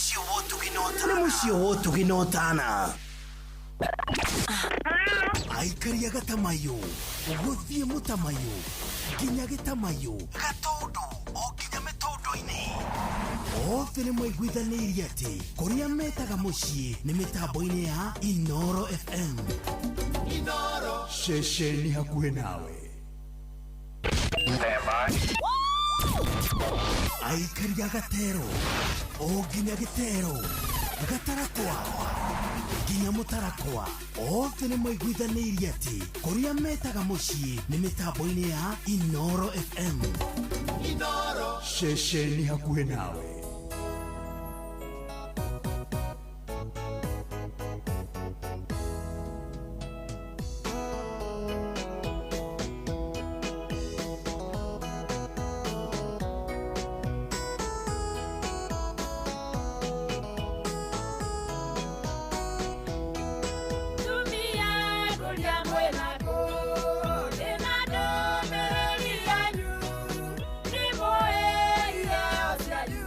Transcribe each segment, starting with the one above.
Nĩ mũciĩ wa ũtugi na ũtana. Aikari a Gatamayũ gũthiĩ Mũtamayũ nginya Gĩtamayũ, Gatũndũ o nginya mĩtũndũ-inĩ, othe nĩ maiguithanĩirie atĩ kũrĩa metaga mũciĩ nĩ mĩtambo-inĩ ya Inoro FM. Ceceni hakuhĩ nawe. Aikari a Gatero o nginya Gĩtero, Gatarakwa nginya Mũtarakwa, othe nĩ maiguithanĩirie atĩ kũrĩa metaga mũciĩ nĩ mĩtambo-inĩ ya Inoro FM. Ceceni hakuhĩ nawe. Tumia kũrĩa mwĩnako, ndĩna ndũmĩrĩri yanyu, nĩmũĩ iheo cianyu.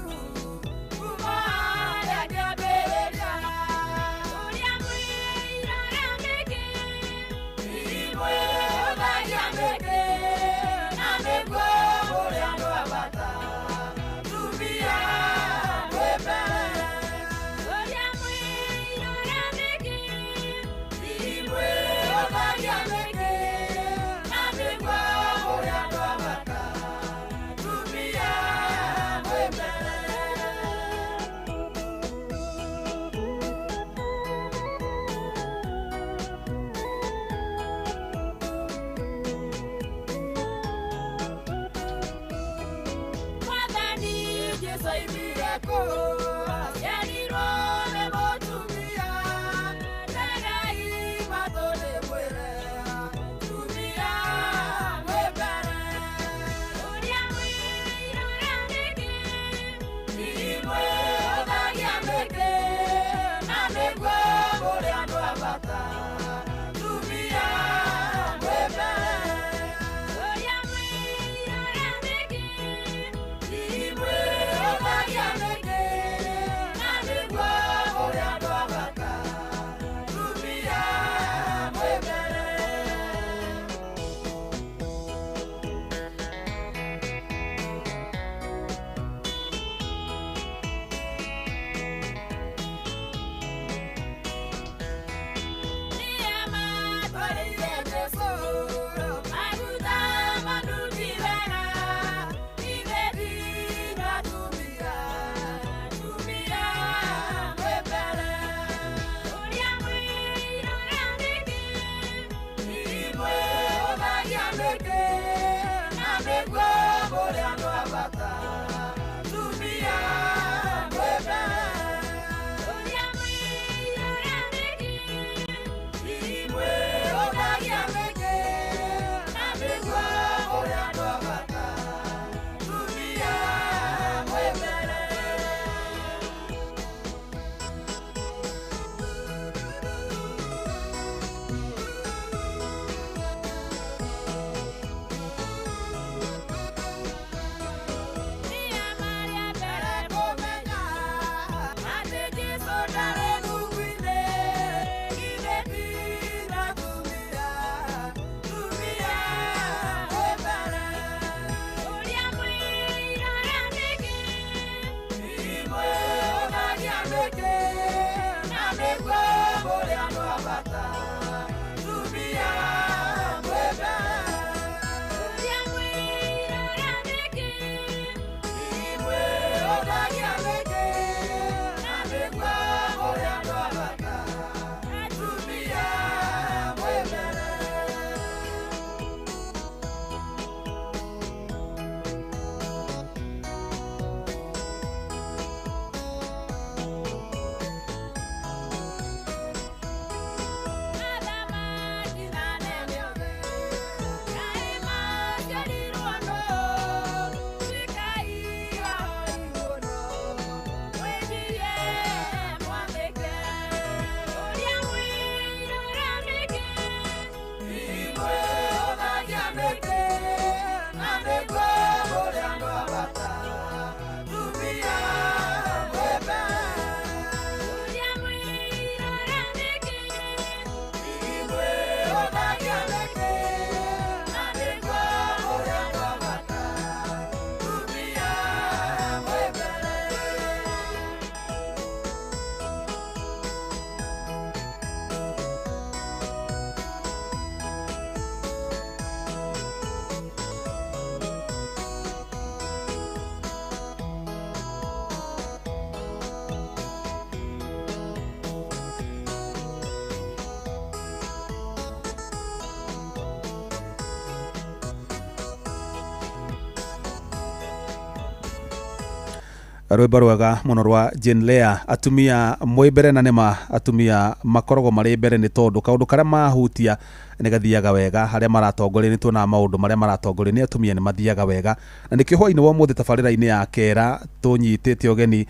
Rwĩmbo rwega mũno rwa Jane Lea. Atumia mwĩ mbere na nĩma atumia makoragwo marĩ mbere nĩ tondũ kaũndũ karĩa mahutia nĩ gathiaga wega, harĩa maratongoria nĩ tuonaga maũndũ marĩa maratongoria nĩ atumia nĩ mathiaga wega. Na nĩkĩo hwainĩ wa ũmũthĩ tabarĩra-inĩ ya Kera tũnyitĩte ũgeni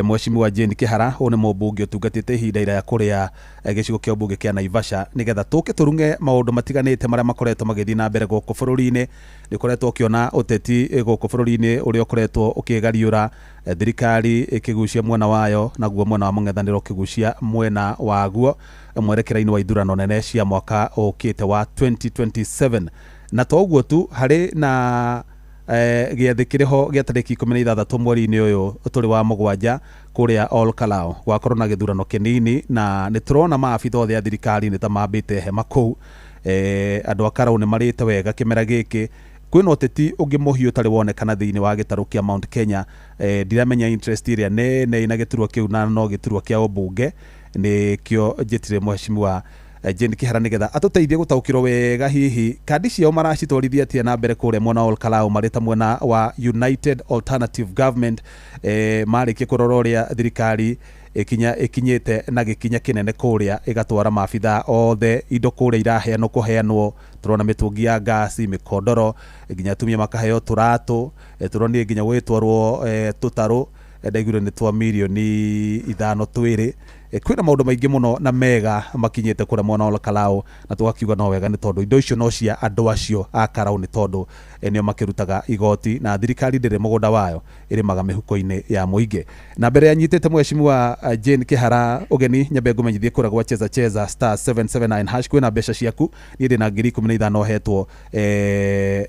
Mheshimiwa Jane Kihara. Ũyũ nĩ mũmbunge ũtungatĩte ihinda iraya kũrĩa gĩcigo kĩa ũmbunge kĩa Naivasha, nĩgetha tũke tũrung'e maũndũ matiganĩte marĩa makoretwo magĩthiĩ na mbere gũkũ bũrũri-inĩ. Nĩ ũkoretwo ũkĩona ũteti gũkũ bũrũri-inĩ ũrĩa ũkoretwo ũkĩgariũra, thirikari ĩkĩgucia mwena wayo naguo mwena wa mũng'ethanĩro ũkĩgucia mwena waguo mwerekera-inĩ wa ithurano nene cia mwaka ũkĩte wa 2027. Na to ũguo tu, harĩ na gĩathĩ kĩrĩho gĩa tarĩki 16 mweri-inĩ ũyũ tũrĩ wa 7 kũrĩa Ol Kalou, gwakorwo na gĩthurano kĩnini, na nĩ tũrona maabitha othe a thirikari nĩ ta mambĩte hema kũu. Andũ a Karau nĩ marĩte wega kĩmera gĩkĩ. Kwĩna ũteti ũngĩ mũhiũ ũtarĩ wonekana thĩinĩ wa gĩtarũ kĩa Mount Kenya. Ndiramenya interest ĩrĩa nene ĩna gĩturwa kĩu, na no gĩturwa kĩa ũmbunge nĩkĩo njĩtire Mheshimiwa Jane Kihara nĩgetha atũteithie gũtaũkĩrwo wega hihi kandi ciao maracitwarithia atĩa na mbere kũrĩa mwena wa Ol Kalou marĩ ta mwena wa United Alternative Government. Marĩkia kũrora ũrĩa thirikari ĩkinyĩte na gĩkinya kĩnene kũrĩa ĩgatwara maabitha othe indo kũrĩa iraheanwo kũheanwo, tũrona mĩtũngi ya ngasi, mĩkondoro, nginya atumia makaheo tũratũ, tũronire nginya gũgĩtwarwo tũtarũ, ndaiguire nĩ twa mirioni 5 twĩrĩ. Kwĩna maũndũ maingĩ mũno na mega makinyĩte kũrĩa mwena wa Ol Kalou, na tũgakiuga no wega nĩ tondũ indo icio no cia andũ acio a Karau, nĩ tondũ nĩo makĩrutaga igoti na thirikari ndĩrĩ mũgũnda wayo, ĩrĩmaga mĩhuko-inĩ ya mũingĩ. Na mbere anyitĩte Mheshimiwa Jane Kihara ũgeni, nyambe ngũmenyithie kũrĩa gwa Cheza Cheza star 779 hash kwĩna mbeca ciaku. Niĩ ndĩna ngiri 15 hetwo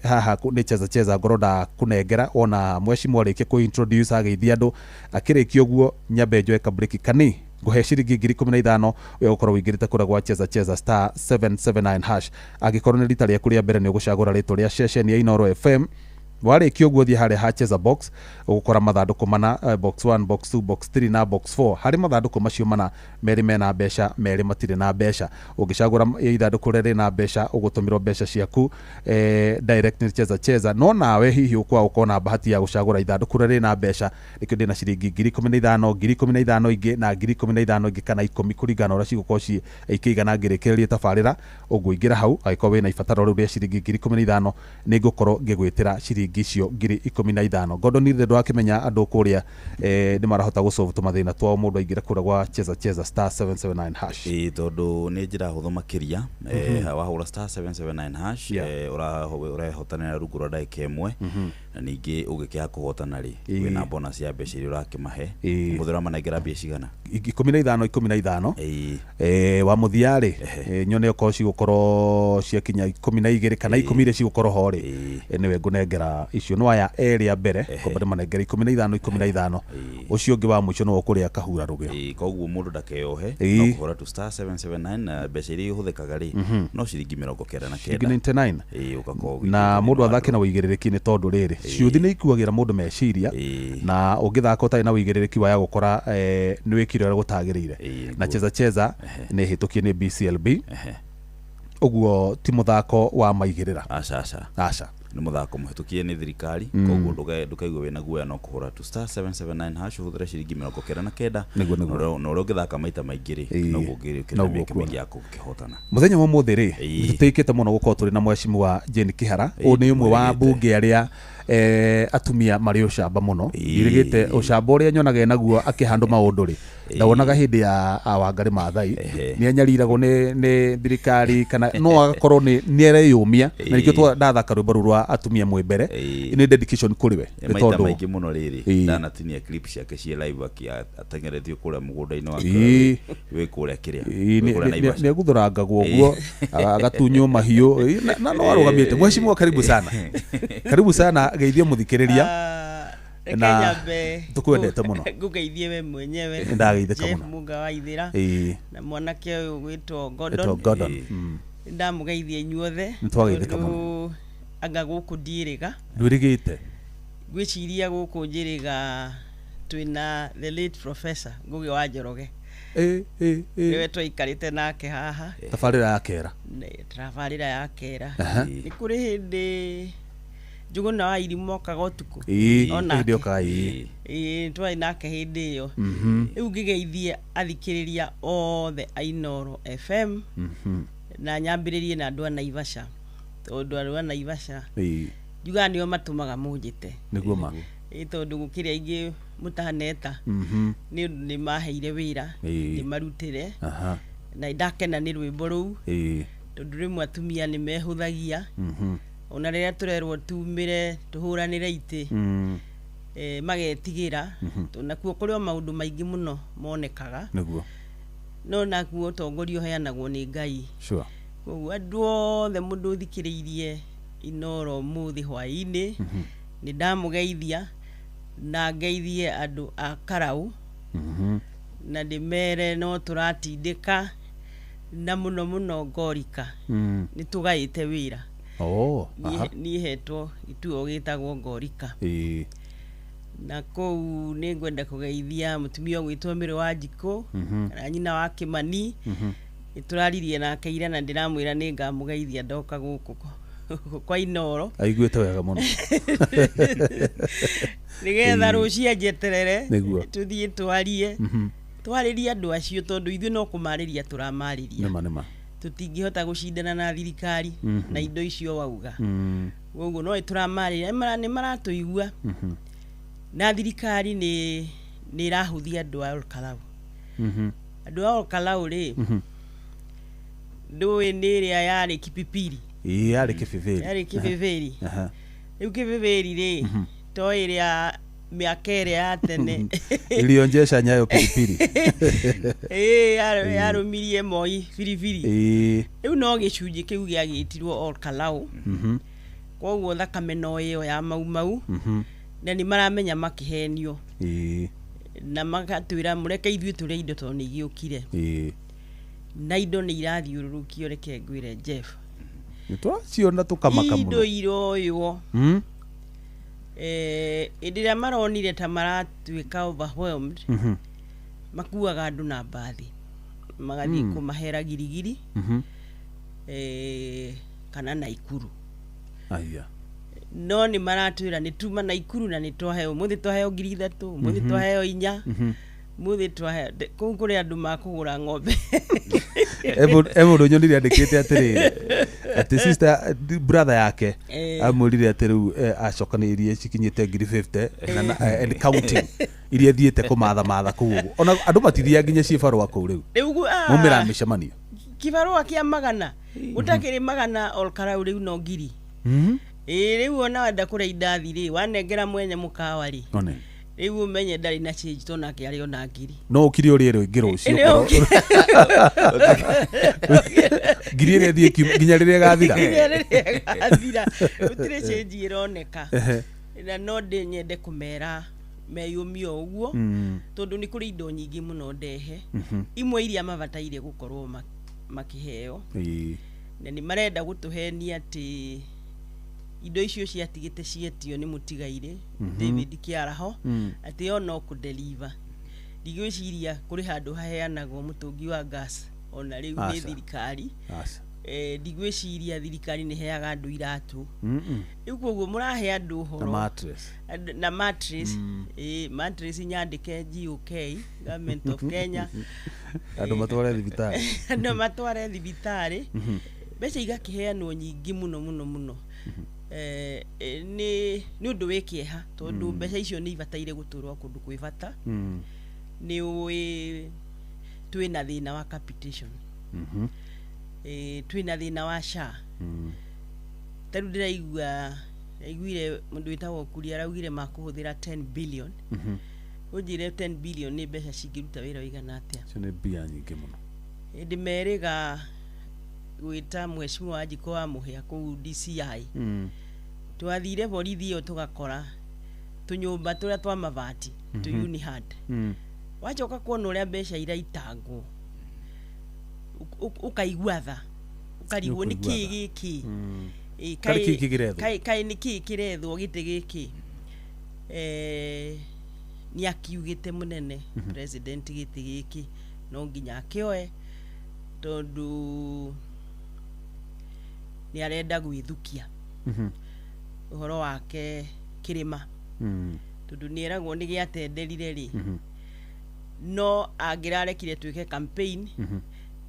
haha nĩ Cheza Cheza, ngorwo ndakũnengera wona Mheshimiwa arĩkia kũ introduce ageithia andũ. Akĩrĩkia ũguo nyambe njoe kabreki kani ngũhe ciringi ngiri 15 ũrĩa ũgũkorwo ũingĩrĩte kũrĩa gwa Cheza Cheza star 779 hash. Angĩkorwo nĩ rita rĩaku rĩa mbere nĩ ũgũcagũra rĩtwa rĩa ceceni ya Inooro FM. Warĩkia ũguo thiĩ harĩa ha Cheza box, ũgũkora mathandũkũ mana, box 1, box 2, box 3 na box 4. Harĩ mathandũkũ macio mana, merĩ mena mbeca, merĩ matirĩ na mbeca. Ũngĩcagũra ithandũkũ rĩrĩ na mbeca, ũgũtũmĩrwo mbeca ciaku direct nĩ Cheza Cheza. No nawe hihi ũkwaga ũkorwo na bahati ya gũcagũra ithandũkũ rĩrĩ na mbeca, nĩkĩo ndĩna ciringi ngiri 15, ngiri 15 ingĩ na ngiri 15 ingĩ kana 10 kũringana na ũrĩa cigũkorwo ikĩigana ngĩrĩkĩrĩria tabarĩra. Ũngũingĩra hau angĩkorwo wĩna ibataro rĩu rĩa ciringi ngiri 15, nĩngũkorwo ngĩgwĩtĩra ciringi icio ngiri 15. Gordon nĩ ndwakĩmenya andũ kũrĩa nĩ marahota gũsolve tũmathĩna twao mũndũ aingĩra kũrĩa gwa Cheza Cheza star 779 hash. Ĩĩ, tondũ nĩ njĩra hũthũ makĩria. Wahũra star 779 hash, ũrehotanĩra rungu rwa ndagĩka 1, na ningĩ ũngĩkĩaga kũhotana rĩ, wĩna bonus ya mbeca iria ũrakĩmahe. Mũthĩ ũramanengera mbia cigana? 15 15. Wa mũthia rĩ, nyone okorwo cigũkorwo ciakinya 12 kana 10 iria cigũkorwo ho rĩ, nĩwe ngũnengera icio. No aya erĩ a mbere ngomba ndĩmanengere 15 15, ũcio ũngĩ wa mũico nĩwe ũkũrĩa kahura rũgĩo. Koguo mũndũ ndakeyohe, no kũhũra tu star 779 na mbeca iria ihũthĩkaga rĩ, no ciringi 99, ciringi 99. Ũgakorwo na mũndũ athake na ũigĩrĩrĩki, nĩ tondũ rĩrĩ ciũthi nĩ ikuagĩra mũndũ meciria, na ũngĩthaka ũtarĩ na ũigĩrĩrĩki waya gũkora nĩ wĩkire ũrĩa gũtagĩrĩire. Na Cheza Cheza nĩ hĩtũkie nĩ BCLB, ũguo ti mũthako wa maigĩrĩra. Aca aca. Aca. Nĩ mũthako mũhĩtũkie nĩ thirikari, koguo ndũkaigue wĩna guoya, no kũhũra tu star 779 hash ũhũthĩre ciringi 99. Nĩguo, nĩguo. Na ũrĩa ũngĩthaka maita maingĩ rĩ, noguo ũngĩrĩkĩra mĩeke mĩingĩ ya gũkĩhotana. Mũthenya wa ũmũthĩ rĩ, nĩtũtĩĩkĩte mũno gũkorwo tũrĩ na Mheshimiwa Jane Kihara. Ũyũ nĩ ũmwe wa mbunge arĩa atumia marĩ ũcamba mũno. Ndirigĩte ũcamba ũrĩa nyonaga naguo akĩhandũ maũndũ rĩ, ndawonaga hĩndĩ ya Wangari Maathai nĩ anyariragwo nĩ thirikari, kana no agakorwo nĩ areyũmia, na nĩkĩo ndathaka rwĩmbo rũu rwa atumia mwĩ mbere, nĩ dedication kũrĩ we. Nĩ maita maingĩ mũno rĩrĩ ndanatinia clip ciake ciĩ live ateng'eretio kũrĩa mũgũnda-inĩ wake wĩ kũrĩa kĩrĩa nĩ aguthũrangagwo ũguo agatunywo mahiũ, na no arũgamĩte. Mheshimiwa, karibu sana, karibu sana, geithie mũthikĩrĩria. Na tukwendete mũno. Ngũgeithie we mwenyewe. Ndageithĩka mũno. Munga wa Ithĩra na mwanake ũyũ ũgwĩtwo Gordon. Ndamũgeithia inyuothe. Nĩtwageithĩka mũno. Anga gũkũ ndiĩrĩga. Ndwĩrĩgĩte? Ngwĩciria gũkũ njĩrĩga twĩna the late professor Ngugi wa Njoroge. Nĩwe twaikarĩte nake haha. Tabarĩra ya Kera. Tabarĩra ya Kera. Nĩ kũrĩ hĩndĩ Njũgũna wa Irimũ okaga ũtukũ. Ĩĩ. Onake. Hĩndĩ okaga, ĩĩ. Ĩĩ, twarĩ nake hĩndĩ ĩyo. Rĩu ngĩgeithie athikĩrĩria othe a Inooro FM, na nyambĩrĩrie na andũ a Naivasha, tondũ andũ a Naivasha njugaga nĩo matũmaga mũnjĩte. Nĩguo ma. Ĩĩ, tondũ gũkĩrĩ aingĩ mũtaneta, nĩ ũndũ nĩ maheire wĩra ndĩmarutĩre, na ndakena nĩ rwĩmbo rũu, tondũ rĩmwe atumia nĩ mehũthagia, ona rĩrĩa tũrerwo tumĩre tũhũranĩre itĩ, magetigĩra, tondũ nakuo kũrĩ o maũndũ maingĩ mũno monekaga. Nĩguo. No nakuo ũtongoria ũheanagwo nĩ Ngai. Koguo andũ othe mũndũ ũthikĩrĩirie Inooro ũmũthĩ hwaĩ-inĩ, nĩ ndamũgeithia, na ngeithie andũ a Karau, na ndĩmere no tũratindĩka, na mũno mũno Ngorika, nĩ tũgaĩte wĩra. Niĩ hetwo gĩtuo gĩtagwo Ngorika. Na kũu nĩ ngwenda kũgeithia mũtumia ũgwĩtwo Mĩrũ wa Njikũ, kana nyina wa Kĩmani. Nĩ tũraririe nake ira na ndĩramwĩra nĩ ngamũgeithia ndoka gũkũ kwa Inooro. Aiguĩte wega mũno. Nĩgetha rũciũ anjeterere, Nĩguo. tũthiĩ twarie, twarĩrie andũ acio, tondũ ithuĩ no kũmarĩria tũramarĩria. Nĩma nĩma. Tũtingĩhota gũcindana na thirikari na indo icio wauga. Koguo no tũramarĩria, nĩ maratũigua. Na thirikari nĩ ĩrahũthia andũ a Olkalau. Andũ a Olkalau rĩ, ndũĩ nĩ ĩrĩa yarĩ Kipipiri. Ĩĩ, yarĩ Kĩbĩbĩri. Yarĩ Kĩbĩbĩri. Rĩu Kĩbĩbĩri rĩ, to ĩrĩa mĩaka ĩrĩa ya tene. Ilionjesha nyayo pilipili. Ĩĩ, yarũmirie Moi biribiri. Rĩu no gĩcunjĩ kĩu gĩagĩtirwo Olkalau. Koguo thakame no ĩyo ya Mau Mau. Na nĩ maramenya makĩhenio. Na magatwĩra mũreke ithuĩ tũrĩe indo tondũ nĩ igĩũkire. Na indo nĩ irathiũrũrũkio, reke ngwĩre Jeff. Nĩ tũraciona tũkamaka mũno. Indo iroywo. Hĩndĩ ĩrĩa maronire ta maratuĩka overwhelmed, makuaga andũ na mbathi, magathiĩ kũmahera Girigiri, kana Naikuru. Aya. No nĩ maratwĩra nĩ tuma Naikuru na nĩ twaheo, ũmũthĩ twaheo 3,000, ũmũthĩ twaheo 4, ũmũthĩ twaheo kũu kũrĩ andũ makũgũra ng'ombe. E mũndũ nyonire andĩkĩte atĩrĩrĩ, atĩ sister brother yake amwĩrire atĩ rĩu acokanĩrĩirie cikinyĩte 50,000 and counting iria thiĩte kũmatha matha kũu ũguo. Ona andũ matithiaga nginya cibarũa kũu rĩu. Rĩu Maumĩra mĩcemanio. Kĩbarũa kĩa magana, gũtakĩrĩ magana Olkalau rĩu no 1,000. Ĩĩ, rĩu ona wenda kũrĩa indathi rĩ, wanengera mwene mũkawa rĩ, rĩu ũmenye ndarĩ na change tondũ nake arĩ ona 1,000. No ũkire ũrĩe rĩngĩ rũciũ. 1,000 ĩrĩa ĩthiĩ nginya rĩrĩa ĩgathira. Nginya rĩrĩa ĩgathira. Gũtirĩ change ĩroneka. Na no nyende kũmera meyũmie o ũguo, tondũ nĩ kũrĩ indo nyingĩ mũno ndehe, imwe iria mabataire gũkorwo makĩheo. Na nĩ marenda gũtũhenia atĩ indo icio ciatigĩte cietio nĩ mũtigairĩ David Kĩaraho, atĩ o no kũdeliver. Ndigwĩciria kũrĩ handũ haheanagwo mũtũngi wa gas ona rĩu nĩ thirikari. Ndigwĩciria thirikari nĩ heaga andũ iratũ. Rĩu koguo mũrahe andũ ũhoro. Na mattress. Na mattress. Mattress nyandĩke GOK, Government of Kenya. Andũ matware thibitarĩ. Andũ matware thibitarĩ. Mbeca igakĩheanwo nyingĩ mũno mũno mũno. Nĩ ũndũ wĩ kĩeha tondũ mbeca icio nĩ ibataire gũtũrwo kũndũ kwĩ bata. Nĩ ũĩ twĩna thĩna wa capitation. Twĩna thĩna wa SHA. Ta rĩu ndĩraigua, ndaiguire mũndũ wĩtagwo Kuria araugire makũhũthĩra 10 billion. Ũnjĩre 10 billion nĩ mbeca cingĩruta wĩra ũigana atĩa? Icio nĩ mbia nyingĩ mũno. Hĩndĩ merĩga gwĩta mheshimiwa Wanjikũ wa Mũhĩa kũu DCI. Twathire borithi ĩyo tũgakora tũnyũmba tũrĩa twa mabati, tũ Unihard. Wacoka kuona ũrĩa mbeca iraitangwo, ũkaigua tha, ũkarigwo nĩ kĩĩ gĩkĩ. Kaĩ nĩ kĩĩ kĩrethwo gĩtĩ gĩkĩ. Nĩ akiugĩte mũnene president gĩtĩ gĩkĩ no nginya akĩoe tondũ nĩ arenda gwĩthukia. Ũhoro wake kĩrĩma, tondũ nĩ eragwo nĩ gĩatenderire rĩ, no angĩrarekire twĩke campaign,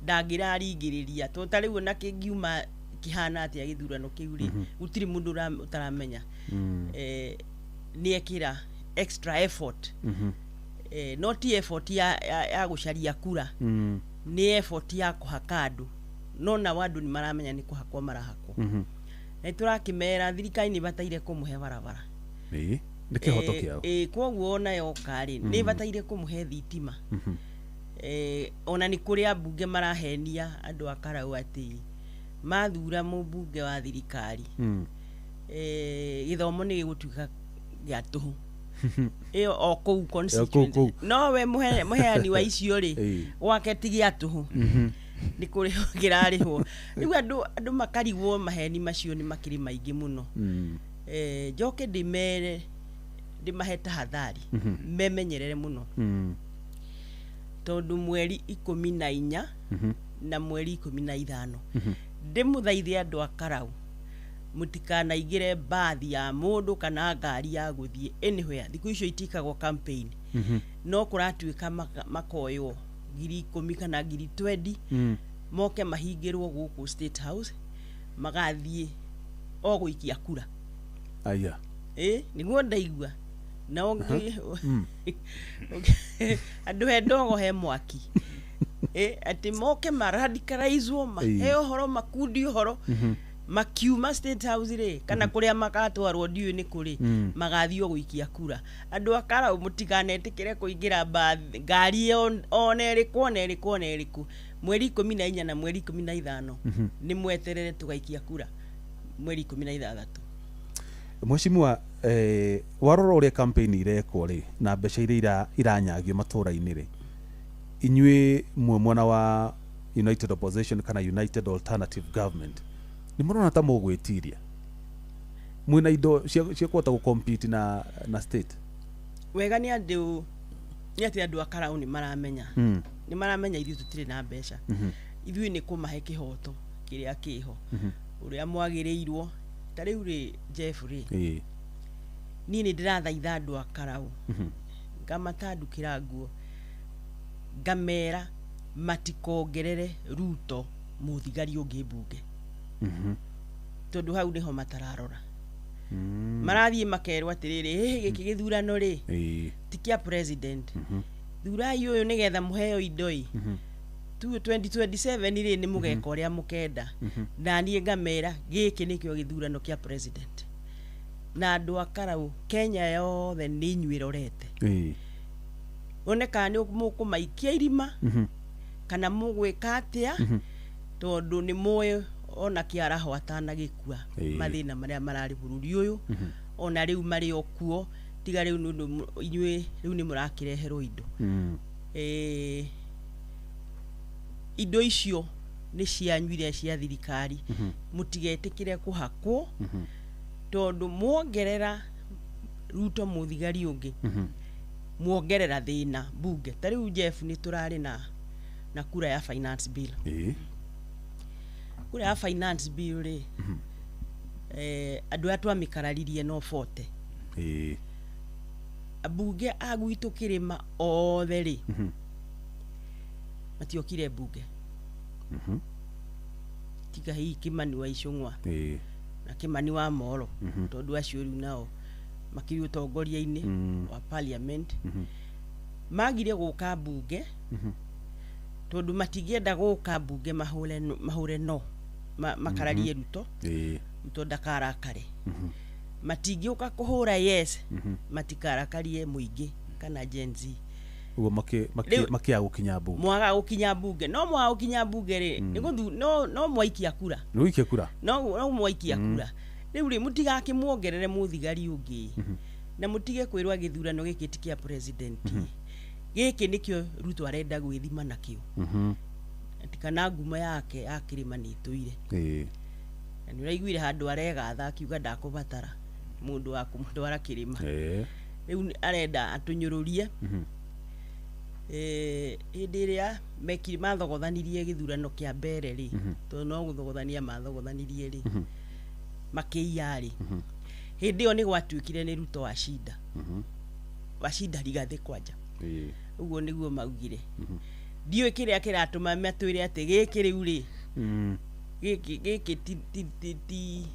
ndangĩraringĩrĩria, tondũ ta rĩu ona kĩngiuma kĩhana atĩa gĩthurano kĩu rĩ, gũtirĩ mũndũ ũtaramenya nĩ ekĩra extra effort, no ti effort ya gũcaria kura, nĩ effort ya kũhaka andũ, no nao andũ nĩ maramenya nĩ kũhakwo marahakwo. Na tũrakĩmera thirikari nĩ ĩbataire kũmũhe barabara. Ĩĩ, nĩ kĩhoto kĩao. Koguo ona yoka rĩ, nĩ ĩbataire kũmũhe thitima. Ona nĩ kũrĩ ambunge marahenia andũ a Karau atĩ mathura mũmbunge wa thirikari, gĩthomo nĩ gĩgũtuĩka gĩa tũhũ ĩyo o kũu constituency. No we mũheani wa icio rĩ, gwake ti gĩa tũhũ, nĩ kũrĩhwo kĩrarĩhwo. Rĩu andũ makarigwo, maheni macio nĩ makĩrĩ maingĩ mũno. Njoke ndĩmere, ndĩmahe tahadhari, memenyerere mũno, tondũ mweri 14 na mweri 15, ndĩmũthaithe andũ a Karau mũtikanaingĩre mbathi ya mũndũ kana ngari ya gũthiĩ anywhere. Thikũ icio itikagwo campaign, no kũratuĩka makoywo 10,000 kana 20,000, moke mahingĩrwo gũkũ State House, magathiĩ o gũikia kura. Aya. Ĩ nĩguo ndaigua na ũngĩ andũ he ndogo he mwaki, atĩ moke maradicalizwo, maheo ũhoro, makundi ũhoro, makiuma State House rĩ, kana kũrĩa magatwarwo ndiũĩ nĩ kũrĩ, magathiĩ o gũikia kura. Andũ a Karau mũtikanetĩkĩre kũingĩra ngari ona ĩrĩkũ, ona ĩrĩkũ, ona ĩrĩkũ. Mweri 14 na mweri 15 nĩ mweterere tũgaikia kura mweri 16. Mheshimiwa, warora ũrĩa campaign irekwo rĩ, na mbeca iria iranyagio matũra-inĩ rĩ, inyuĩ mwe mwena wa United Opposition kana United Alternative Government, nĩ mũrona ta mũgwĩtiria mwĩna indo cia kũhota gũcompete na state? Wega nĩ andũ nĩ atĩ andũ a Karau nĩ maramenya, nĩ maramenya ithuĩ tũtirĩ na mbeca. Ithuĩ nĩ kũmahe kĩhoto kĩrĩa kĩho, ũrĩa mwagĩrĩirwo. Ta rĩu rĩ, Jeff rĩ, niĩ nĩ ndĩrathaitha andũ a Karau, ngamatandukĩra nguo, ngamera matikongerere Ruto mũthigari ũngĩ mbunge, tondũ hau nĩho matararora. Marathiĩ makerwo atĩrĩrĩ, hĩhĩ gĩkĩ gĩthurano rĩ, ti kĩa president, thurai ũyũ nĩgetha mũheo indo ĩ 2027 rĩ, nĩ mũgeka ũrĩa mũkenda. Na niĩ ngamera gĩkĩ nĩkĩo gĩthurano kĩa president, na andũ a Karau Kenya yothe nĩ inyuĩ rorete, one kana nĩ mũkũmaikia irima kana mũgwĩka atĩa, tondũ nĩ mũĩ ona kĩaraho atanagĩkua mathĩna marĩa mararĩ bũrũri ũyũ, ona rĩu marĩ o kuo, tiga rĩu nĩ ũndũ inyuĩ rĩu nĩ mũrakĩreherwo indo. Indo icio nĩ cianyu iria cia thirikari, mũtigetĩkĩre kũhakwo, tondũ muongerera Ruto mũthigari ũngĩ, muongerera thĩna mbunge. Ta rĩu Jeff, nĩ tũrarĩ na kura ya finance bill. Kura ya finance bill rĩ, andũ aya twamĩkararirie no 40. Ambunge a gwitũ kĩrĩma othe rĩ, matiokire mbunge, tiga hihi Kimani wa Icũng'wa na Kimani wa Moro, tondũ acio rĩu nao makĩrĩ ũtongoria-inĩ wa parliament. Magire gũka mbunge tondũ matingĩenda gũka mbunge mahũre no makararie Ruto, Ruto ndakarakare. Matingĩũka kũhũra yes, matikarakarie mũingĩ kana Gen Z. Ũguo makĩaga gũkinya mbunge. Mwaga gũkinya mbunge, no mwaga gũkinya mbunge rĩ, nĩ no mwaikia kura. Nĩ ũikie kura. No mwaikia kura. Rĩu rĩ, mũtigakĩmuongerere mũthigari ũngĩ, na mũtige kwĩrwo gĩthurano gĩkĩ ti kĩa president. Gĩkĩ nĩkĩo Ruto arenda gwĩthima nakĩo, atĩ kana ngumo yake ya kĩrĩma nĩ ĩtũire. Na nĩ ũraiguire handũ aregatha akiuga ndakũbatara mũndũ wa kũmũtwara kĩrĩma. Rĩu arenda atũnyũrũrie. Hĩndĩ ĩrĩa mekire mathogothanirie gĩthurano kĩa mbere rĩ, tondũ no gũthogothania mathogothanirie rĩ, makĩiya rĩ, Hĩndĩ ĩyo nĩ gwatuĩkire nĩ Ruto washinda. Washinda Rigathĩ kwanja. Ũguo nĩguo maugire. Ndiũĩ kĩrĩa kĩratũma matwĩre atĩ gĩkĩ rĩu rĩ, gĩkĩ gĩkĩ ti ti ti ti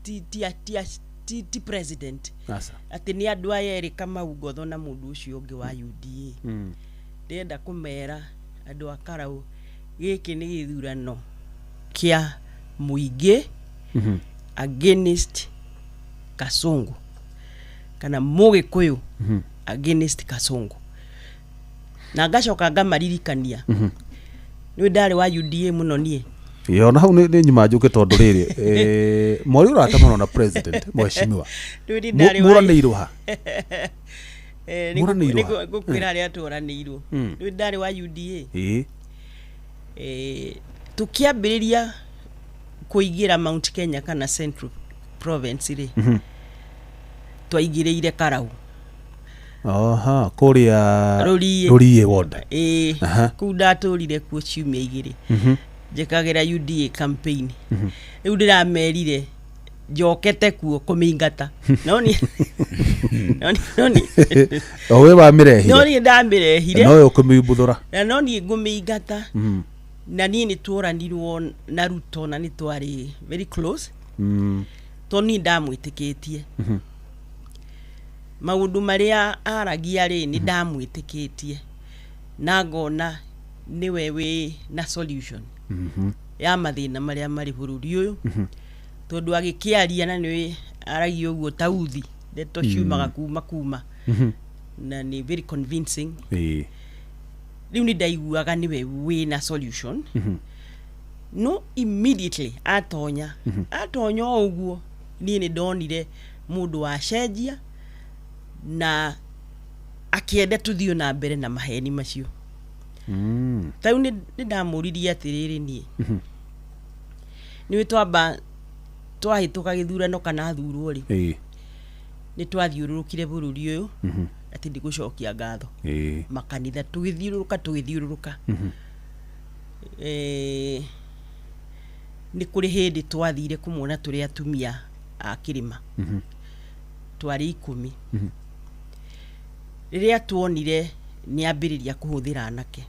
ti ti ti ti ti president. Aca. Atĩ nĩ andũ aya erĩ, Kamau Ngotho na mũndũ ũcio ũngĩ wa UDA. Ndĩrenda kũmera andũ a Karau, gĩkĩ nĩ gĩthurano kĩa mũingĩ against Kasongo, kana Mũgĩkũyũ against Kasongo. Na ngacoka ngamaririkania, nĩ ndarĩ wa UDA mũno niĩ. Ĩĩ, ona hau nĩ nyuma njũke, tondũ rĩrĩ, mwari ũrata mũno na president, mheshimiwa. Rĩu nĩ ndarĩ wa Mũranĩirwo ha? Nĩ Mũranĩirwo ha? Ngũkwĩra harĩa tũranĩirwo. Rĩu ndarĩ wa UDA. Tũkĩambĩrĩria kũingĩra Mount Kenya kana Central Province rĩ, twaingĩrĩire Karau. Aha, kũrĩa Rũriĩ. Rũriĩ ward. Ĩĩ. Kũu ndatũrire kuo ciumia 2 njĩkagĩra UDA campaign. Rĩu ndĩramerire njokete kuo kũmĩingata, no niĩ no niĩ O we wamĩrehire. No niĩ ndamĩrehire. No we ũkũmĩumbuthũra. Na no niĩ ngũmĩingata. Na niĩ nĩ tuoranirwo na Ruto na nĩ twarĩ very close, tondũ niĩ ndamwĩtĩkĩtie. Maũndũ marĩa aragia rĩ, nĩ ndamwĩtĩkĩtie na ngona nĩwe wĩ na solution ya mathĩna marĩa marĩ bũrũri ũyũ, tondũ agĩkĩaria na nĩwe aragia ũguo tauthi, ndeto ciumaga kuma na nĩ very convincing. Rĩu nĩ ndaiguaga nĩwe wĩna solution. No immediately atonya o ũguo, niĩ nĩ ndonire mũndũ wacenjia na akĩenda tũthiĩ na mbere na maheni macio. Tarĩu nĩ ndamũririe atĩrĩrĩ, niĩ nĩwĩ twamba twahĩtũka gĩthurano kana athurwo rĩ, nĩ twathiũrũrũkire bũrũri ũyũ atĩ ndĩgũcokia ngatho, makanitha, tũgĩthiũrũrũka. Nĩ kũrĩ hĩndĩ twathire kũmuona tũrĩ atumia a kĩrĩma, twarĩ 10. Rĩrĩa tuonire nĩ ambĩrĩria kũhũthĩra anake,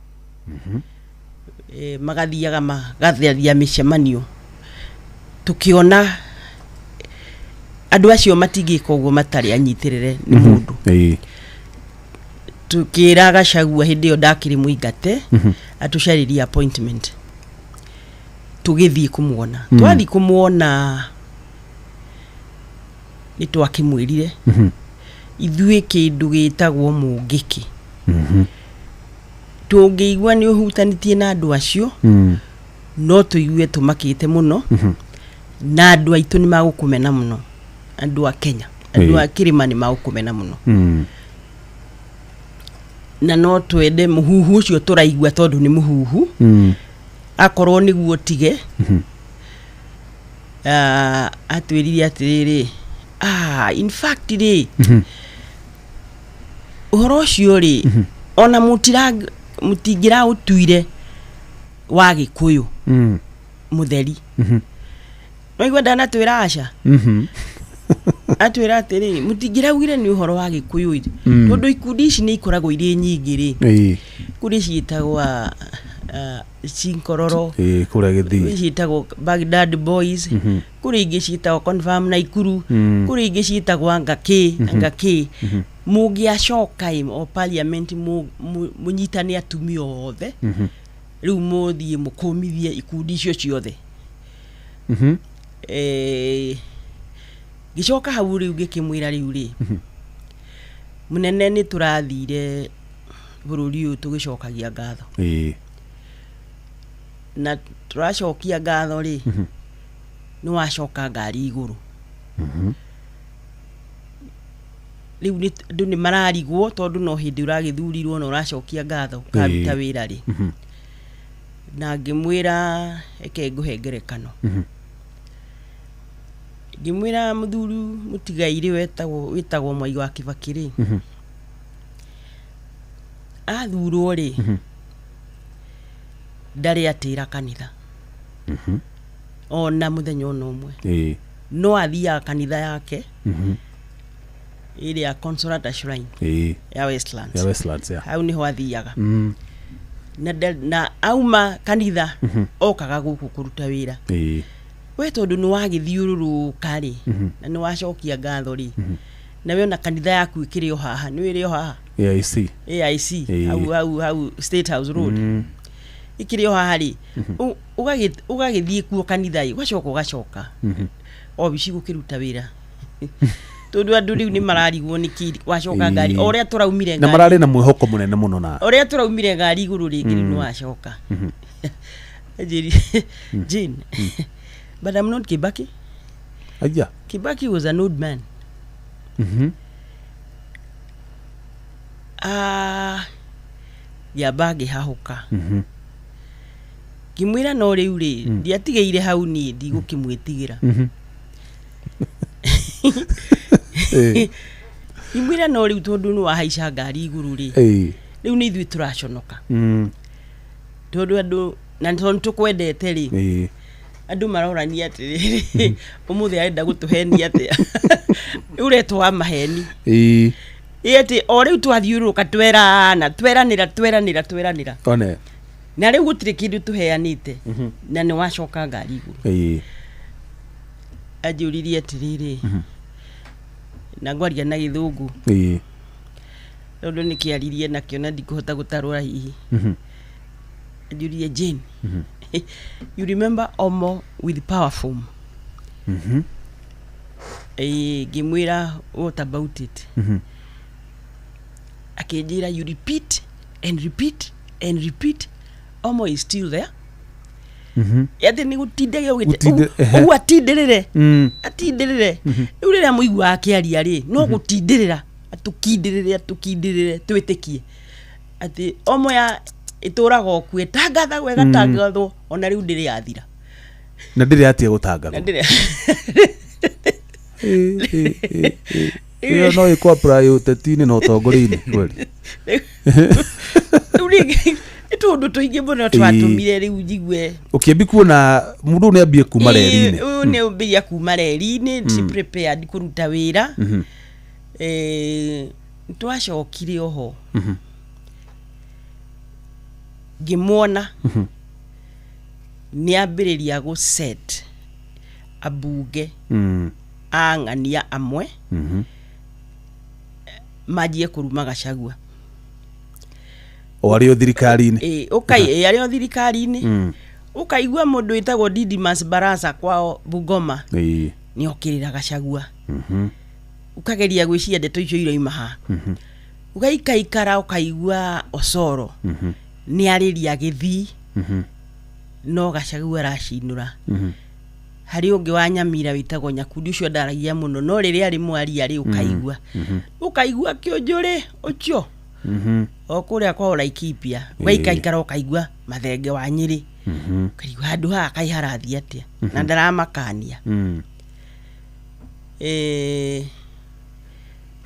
magathiaga magatharia mĩcemanio, tũkĩona andũ acio matingĩka ũguo matarĩ anyitĩrĩre nĩ mũndũ. Tukĩra Gachagua, hĩndĩ ĩyo ndakĩrĩ mũingate, atũcarĩrie appointment tũgĩthiĩ kũmuona. Twathiĩ kũmuona, nĩ twakĩmwĩrire ithuĩ kĩndũ gĩtagwo mũngĩkĩ, tũngĩigua nĩ ũhutanĩtie na andũ acio, no tũigue tũmakĩte mũno, na andũ aitũ nĩ magũkũmena mũno, andũ a Kenya, andũ a kĩrĩma nĩ magũkũmena mũno. Na no twende mũhuhu ũcio tũraigua, tondũ nĩ mũhuhu, akorwo nĩguo tige. Atwĩrire atĩrĩrĩ, in fact rĩ, ũhoro ũcio rĩ, ona mũtingĩraũtuire wa Gĩkũyũ mũtheri. Waigua ndanatwĩra aca. Atwĩra atĩrĩ, mũtingĩraugire nĩ ũhoro wa Gĩkũyũ ĩ, tondũ ikundi ici nĩ ikoragwo irĩ nyingĩ rĩ. Kũrĩ ciĩtagwo Cinkororo. Ĩĩ, kũrĩa Gĩthii. Ciĩtagwo Baghdad Boys, kũrĩ ingĩ ciĩtagwo Confirm Naikuru, kũrĩ ingĩ ciĩtagwo anga kĩ. Mũngĩacoka ĩ o parliament, mũnyitane atumia othe, rĩu mũthiĩ mũkũmithie ikundi icio ciothe. Ngĩcoka hau rĩu ngĩkĩmwĩra, rĩu rĩ, mũnene, nĩ tũrathire bũrũri ũyũ tũgĩcokagia ngatho, na tũracokia ngatho rĩ, nĩ wacoka ngari igũrũ. Rĩu andũ nĩ mararigwo, tondũ no hĩndĩ ũragĩthurirwo na ũracokia ngatho ũkaruta wĩra rĩ. Na ngĩmwĩra, reke ngũhe ngerekano. Ngĩmwĩra mũthuri mũtigairĩ wĩtagwo Mwai wa Kibaki rĩ, athurwo rĩ, ndarĩ atĩra kanitha ona mũthenya ona ũmwe. No athiaga kanitha yake ĩrĩa Consolata Shrine ya Westlands. Ya Westlands, yeah. Hau niho athiaga. Na auma kanitha okaga gũkũ kũruta wĩra. We tondũ nĩ wagĩthiũrũrũka rĩ, na nĩ wacokia ngatho rĩ, na we ona kanitha yaku ĩkĩrĩ o haha, nĩ ĩrĩ o haha. AIC. AIC. Hau State House Road. Ĩkĩrĩ o haha rĩ, ũgagĩthiĩ kuo kanitha ĩ, ũgacoka ũgacoka obici gũkĩruta wĩra, tondũ andũ rĩu nĩ mararigwo nĩkĩ wacoka ngari o ũrĩa tũraumire na ngari. Mararĩ na mwĩhoko mũnene mũno na Ũrĩa tũraumire ngari igũrũ rĩngĩ, rĩu nĩ wacoka. Anjĩrire, "Jane, but I'm not Kibaki." Aya. Kibaki was an old man. Ah, ngĩamba ngĩhahũka. Ngĩmwĩra no rĩu rĩ, ndiatigĩire hau, niĩ ndigũkĩmwĩtigĩra. Ngĩmwĩra no rĩu tondũ nĩ wahaica ngari igũrũ rĩ, rĩu nĩ ithuĩ tũraconoka, tondũ andũ na tondũ tũkwendete rĩ, andũ marorania atĩrĩrĩ, ũmũthĩ arenda gũtũhenia atĩa? Rĩu ũretwo wa maheni. Ĩ atĩ o rĩu twathiũrũrũka, twerana, tweranĩra, tweranĩra, tweranĩra, one na rĩu gũtirĩ kĩndũ tũheanĩte, na nĩ wacoka ngari igũrũ. Anjũririe atĩrĩrĩ, na ngwaria na gĩthũngũ, tondũ nĩ kĩaririe nakĩo na ndikũhota gũtarũra hihi. Anjũririe, "Jane, you remember Omo with power foam?" Ĩĩ. Ngĩmwĩra, "What about it?" Akĩnjĩra, "You repeat and repeat and repeat, Omo is still there." Atĩ nĩ gũtindĩria Gũtinde- ehe. ũguo atindĩrĩre, atindĩrĩre. Rĩu rĩrĩa mũigua akĩaria rĩ, no gũtindĩrĩra, atũkindĩrĩre, atũkindĩrĩre twĩtĩkie atĩ Omo ya ĩtũraga o kuo, ĩtangathagwo, ĩgatangathwo, ona rĩu ndĩrĩ yathira. Na ndĩrĩ atige Na gũtangathwo. ndĩrĩ. Ĩyo no ĩkũ apply ũteti-inĩ na ũtongoria-inĩ kweli. Rĩu rĩngĩ nĩ tũũndũ tũingĩ mũno twatũmire rĩu njigue Ũkĩambi kuona mũndũ nĩ ambie kuma reri-inĩ. Ũyũ nĩ ũmbĩria kuma reri-inĩ, ti prepared kũruta wĩra. Twacokire oho ngĩmuona nĩ ambĩrĩria gũ set ambunge ang'ania amwe manjie kũruma Gachagua. O arĩ o thirikari-inĩ. Ĩ, ũkai ĩ, arĩ o thirikari-inĩ. Ũkaigua mũndũ wĩtagwo Didmus Barasa kwao Bungoma nĩ okĩrĩra Gachagua. Ũkageria gwĩciria ndeto icio iroima ha. Ũgaikaikara ũkaigua Osoro nĩ arĩria gĩthii, no Gachagua aracinũra. Harĩ ũngĩ wa Nyamira wĩtagwo Nyakundi, ũcio ndaragia mũno, no rĩrĩa arĩ mwaria rĩ, ũkaigua kĩũnjũrĩ ũcio o kũrĩa kwao Laikipia. Ũgaikaikara ũkaigua Mathenge wa Nyĩrĩ, ũkaigua handũ haha kaĩ harathiĩ atĩa na ndaramakania.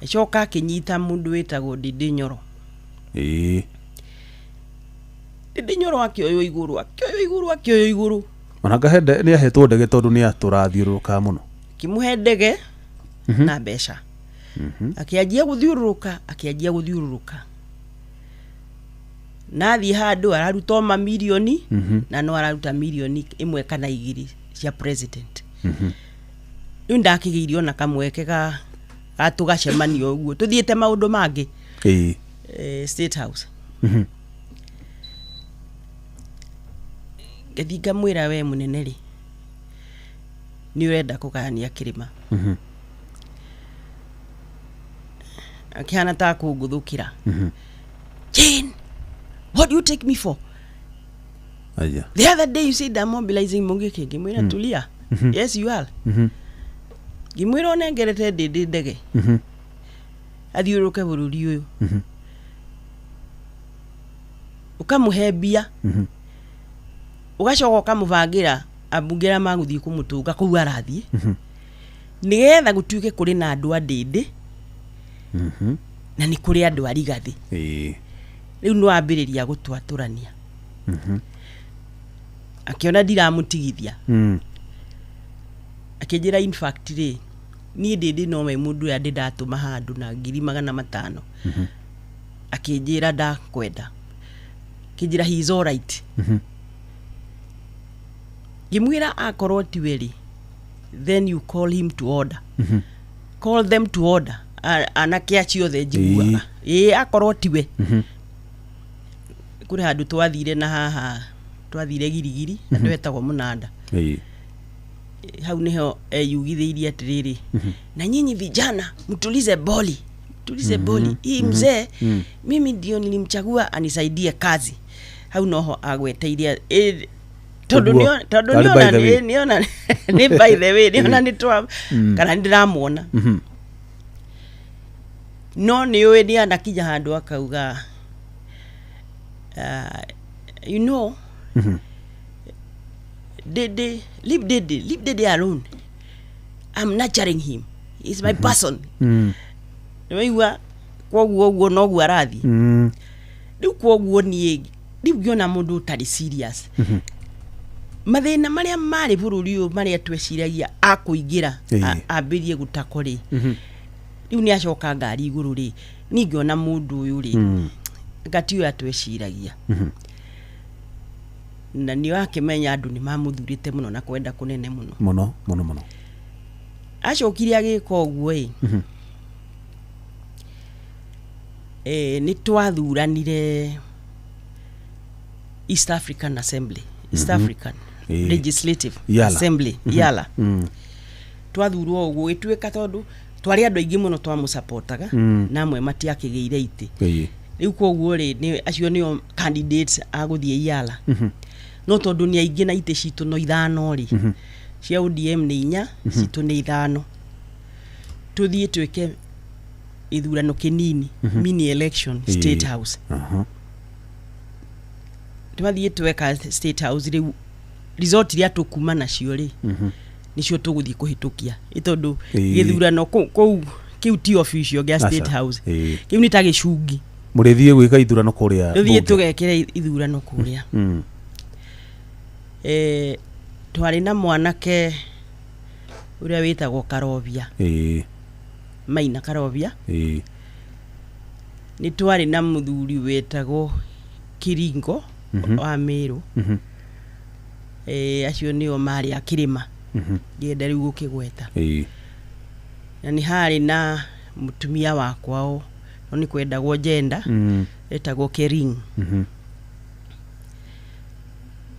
Acoka akĩnyita mũndũ wĩtagwo Ndindi Nyoro. Ndindi Nyoro akĩoywo igũrũ, akĩoywo igũrũ, akĩoywo igũrũ. Ona ngahe nĩ ahetwo ndege tondũ nĩ atũrathiũrũrũkaga mũno. Akĩmũhe ndege na mbeca, akĩanjia gũthiũrũrũka, akĩanjia gũthiũrũrũka, na athiĩ handũ araruta o mamirioni, na no araruta mirioni 1 kana 2 cia president. Rĩu ndakĩgĩire ona kamweke ga tũgacemania ũguo tũthiĩte maũndũ mangĩ, State House. Ngĩthiĩ ngamwĩra, "We mũnene rĩ, nĩ ũrenda kũgayania kĩrĩma." Akĩhana ta kũngũthũkĩra, "Jane, what do you take me for?" Aya. "The other day you said I'm mobilizing Mungiki." Ngĩmwĩra, "Tulia, yes you are." Ngĩmwĩra, "Ũnengerete ndĩndĩ ndege athiũrũrũke bũrũri ũyũ, ũkamũhe mbia, ũgacoka ũkamũbangĩra ambunge arĩa magũthiĩ kũmũtũnga kũu arathiĩ, nĩgetha gũtuĩke kũrĩ na andũ a ndĩndĩ na nĩ kũrĩ andũ a Rigathĩ. Rĩu nĩ wambĩrĩria gũtwatũrania." Akĩona ndiramũtigithia. Akĩnjĩra, in fact rĩ, niĩ ndĩndĩ nowe mũndũ ũrĩa ndĩ ndatũma handũ na 500,000. Akĩnjĩra ndakwenda, akĩnjĩra he is all right. Ngĩmwĩra akorwo tiwe rĩ, then you call him to order, call them to order. Anake acio othe njiguaga ĩĩ, akorwo tiwe. Kũrĩ handũ twathire na haha, twathire Girigiri, handũ hetagwo Mũnanda. Hau niho eyugithĩirie atĩrĩrĩ, "Na nyinyi vijana mtulize boli, mtulize boli hii mzee, mimi ndio nilimchagua anisaidie kazi." Hau noho agweteire tondũ Ũguo, tondũ tarĩ by nĩona the way. Nĩona nĩ by the way, nĩona nĩ twa kana nĩ ndĩramuona. No nĩ ũĩ nĩ anakinya handũ akauga, "You know, Dede, leave Dede, leave Dede alone. I'm nurturing him. He's my person." Nĩwaigua koguo ũguo noguo arathiĩ. Rĩu koguo niĩ rĩu ngĩona mũndũ ũtarĩ serious, mathĩna marĩa marĩ bũrũri ũyũ, marĩa tweciragia akũingĩra ambĩrie gũtako rĩ, rĩu nĩ acoka ngari igũrũ rĩ, niĩ ngĩona mũndũ ũyũ rĩ, ngati ũyũ atweciragia na nĩ wakĩmenya andũ nĩ mamũthurĩte mũno na kwenda kũnene mũno. Mũno mũno mũno. Acokire agĩka ũguo ĩ, nĩ twathuranire East African Assembly, East African Legislative Yala. Assembly, Yala. Twathurwo ũguo gĩtuĩka tondũ twarĩ andũ aingĩ mũno twamũcapotaga, na amwe matiakĩgĩire itĩ. Rĩu koguo rĩ, nĩ acio nĩo candidates a gũthiĩ Yala, no tondũ nĩ aingĩ na itĩ citũ no ithano rĩ, cia ODM nĩ inya, citũ nĩ ithano, tũthiĩ twĩke ithurano kĩnini, mini election, State House. Twathiĩ tweka State House, rĩu result iria tũkuma nacio rĩ, nĩcio tũgũthiĩ kũhĩtũkia, ĩ tondũ gĩthurano kũu kĩu ti official gĩa State Aca. House. Kĩu nĩ ta gĩcungi. Mũrĩthiĩ gwĩka ithurano kũrĩa Tũthiĩ mbunge. tũgekĩre ithurano kũrĩa. Twarĩ na mwanake ũrĩa wĩtagwo Karobia, Maina Karobia. Nĩ twarĩ na mũthuri wetagwo Kiringo wa Mĩrũ. Acio nĩo marĩ a kĩrĩma, ngĩenda rĩu gũkĩgweta. Na nĩ harĩ na mũtumia wa kwao, no nĩ kwendagwo njenda, etagwo Kering.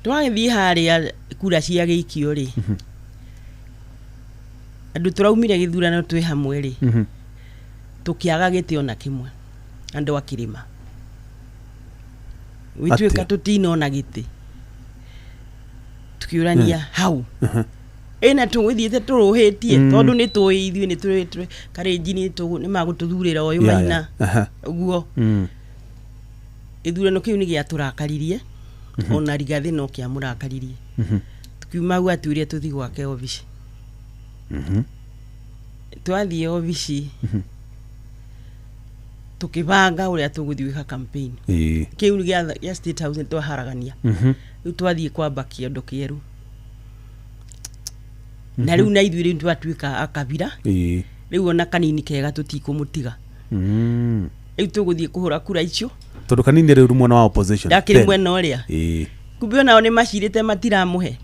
Twagĩthiĩ harĩa kura cia gĩikio rĩ, andũ tũraumire gĩthurano twĩ hamwe rĩ, tũkĩaga gĩtĩ ona kĩmwe. Andũ a kĩrĩma gwĩtuĩka Atĩa? Tũtinona gĩtĩ, tũkĩũrania hau ĩna tũgũthiĩte tũrũhĩtie, tondũ nĩ tũĩ ithuĩ nĩ tũĩ karĩnji nĩ magũtũthurĩra ũyũ Maina. Ũguo gĩthurano kĩu nĩ gĩatũrakaririe, ona Rigathĩ no kĩamũrakaririe. Tukiuma hau atwĩre tũthiĩ gwake obici. Twathiĩ obici tũkĩbanga ũrĩa tũgũthiĩ gwĩka campaign. Kĩu gĩa State House nĩ twaharagania. Rĩu twathiĩ kwamba kĩondo kĩerũ, na rĩu na ithuĩ rĩu twatuĩka akabira. Rĩu ona kanini kega tũtikũmũtiga. Rĩu tũgũthiĩ kũhũra kura icio. Tondũ kanini rĩu mwena wa opposition ndakĩrĩ Then. Mwena ũrĩa kumbe onao nĩ macirĩte matiramũhe.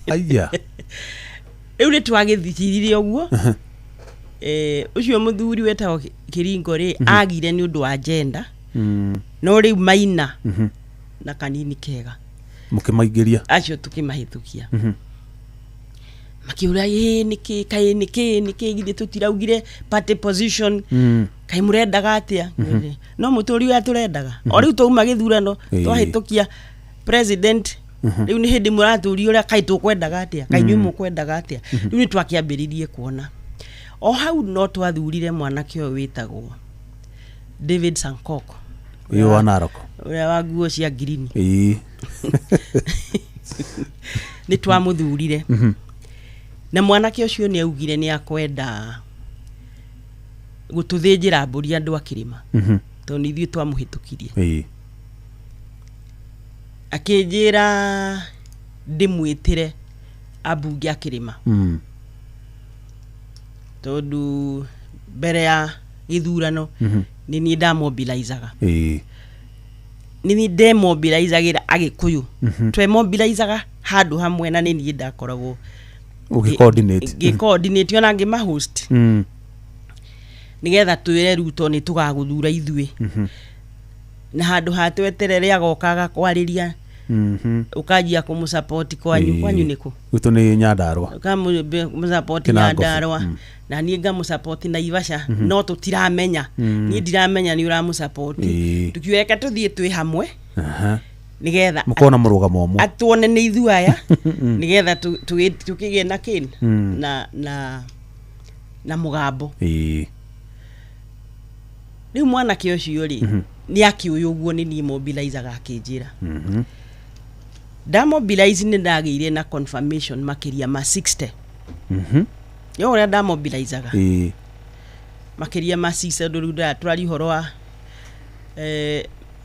Aya. Rĩu nĩ twagĩthiciririe ũguo. Ũcio mũthuri wetagwo Kĩringo rĩ, agire nĩ ũndũ wa agenda, no rĩu Maina na kanini kega Mũkĩmaingĩria. Acio tũkĩmahĩtũkia. Makĩũra, "Ĩ nĩkĩ kaĩ nĩkĩ nĩkĩ githĩ tũtiraugire party position? Kaĩ mũrendaga atĩa?" No mũtũri ũrĩa tũrendaga o rĩu twauma gĩthurano, twahĩtũkia president, rĩu nĩ hĩndĩ mũratũria ũrĩa kaĩ tũkwendaga atĩa, kaĩ inyuĩ mũkwendaga atĩa? Rĩu nĩ twakĩambĩrĩrie kuona o hau no twathurire mwanake ũyũ wĩtagwo David Sankok. Ũyũ wa Narok. Ũrĩa wa nguo cia ngirini. Nĩ twamũthurire, na mwanake ũcio nĩ augire nĩ akwenda gũtũthĩnjĩra mbũri andũ a kĩrĩma, tondũ nĩ ithuĩ twamũhĩtũkirie. Akĩnjĩra ndĩmwĩtĩre Ambunge a kĩrĩma, tondũ mbere ya gĩthurano nĩ niĩ ndamobilizaga, nĩ niĩ ndemobilizagĩra Agĩkũyũ, twemobilizaga handũ hamwe na nĩ niĩ ndakoragwo ũgĩ-coordinate. Ngĩ-coordinate ona ngĩmahost, nĩgetha twĩre Ruto nĩ tũgagũthura ithuĩ, na handũ ha tweterere agoka agakwarĩria, ũkanjia kũmũsupport kwanyu. Kwanyu nĩkũ? Gwitũ nĩ Nyandarũa. Ũkamũsupport Kĩnangobu. Nyandarũa, na niĩ ngamũsupport Naivasha, no tũtiramenya, niĩ ndiramenya nĩ ũramũsupport. Tukiweka tũthiĩ twĩ hamwe, nĩgetha mũkorwo na mũrũgamo ũmwe. Atuone nĩ ithuĩ aya, nĩgetha tũkĩgĩe na kĩ na mũgambo. Rĩu mwanake ũcio rĩ, nĩ akĩũĩ ũguo nĩ niĩ mobilizaga, akĩnjĩra ndamobilize nĩ ndagĩire na confirmation makĩria ma 60. Yo ũrĩa ndamobilizaga, makĩria ma 60, ũndũ rĩu tũraria ũhoro wa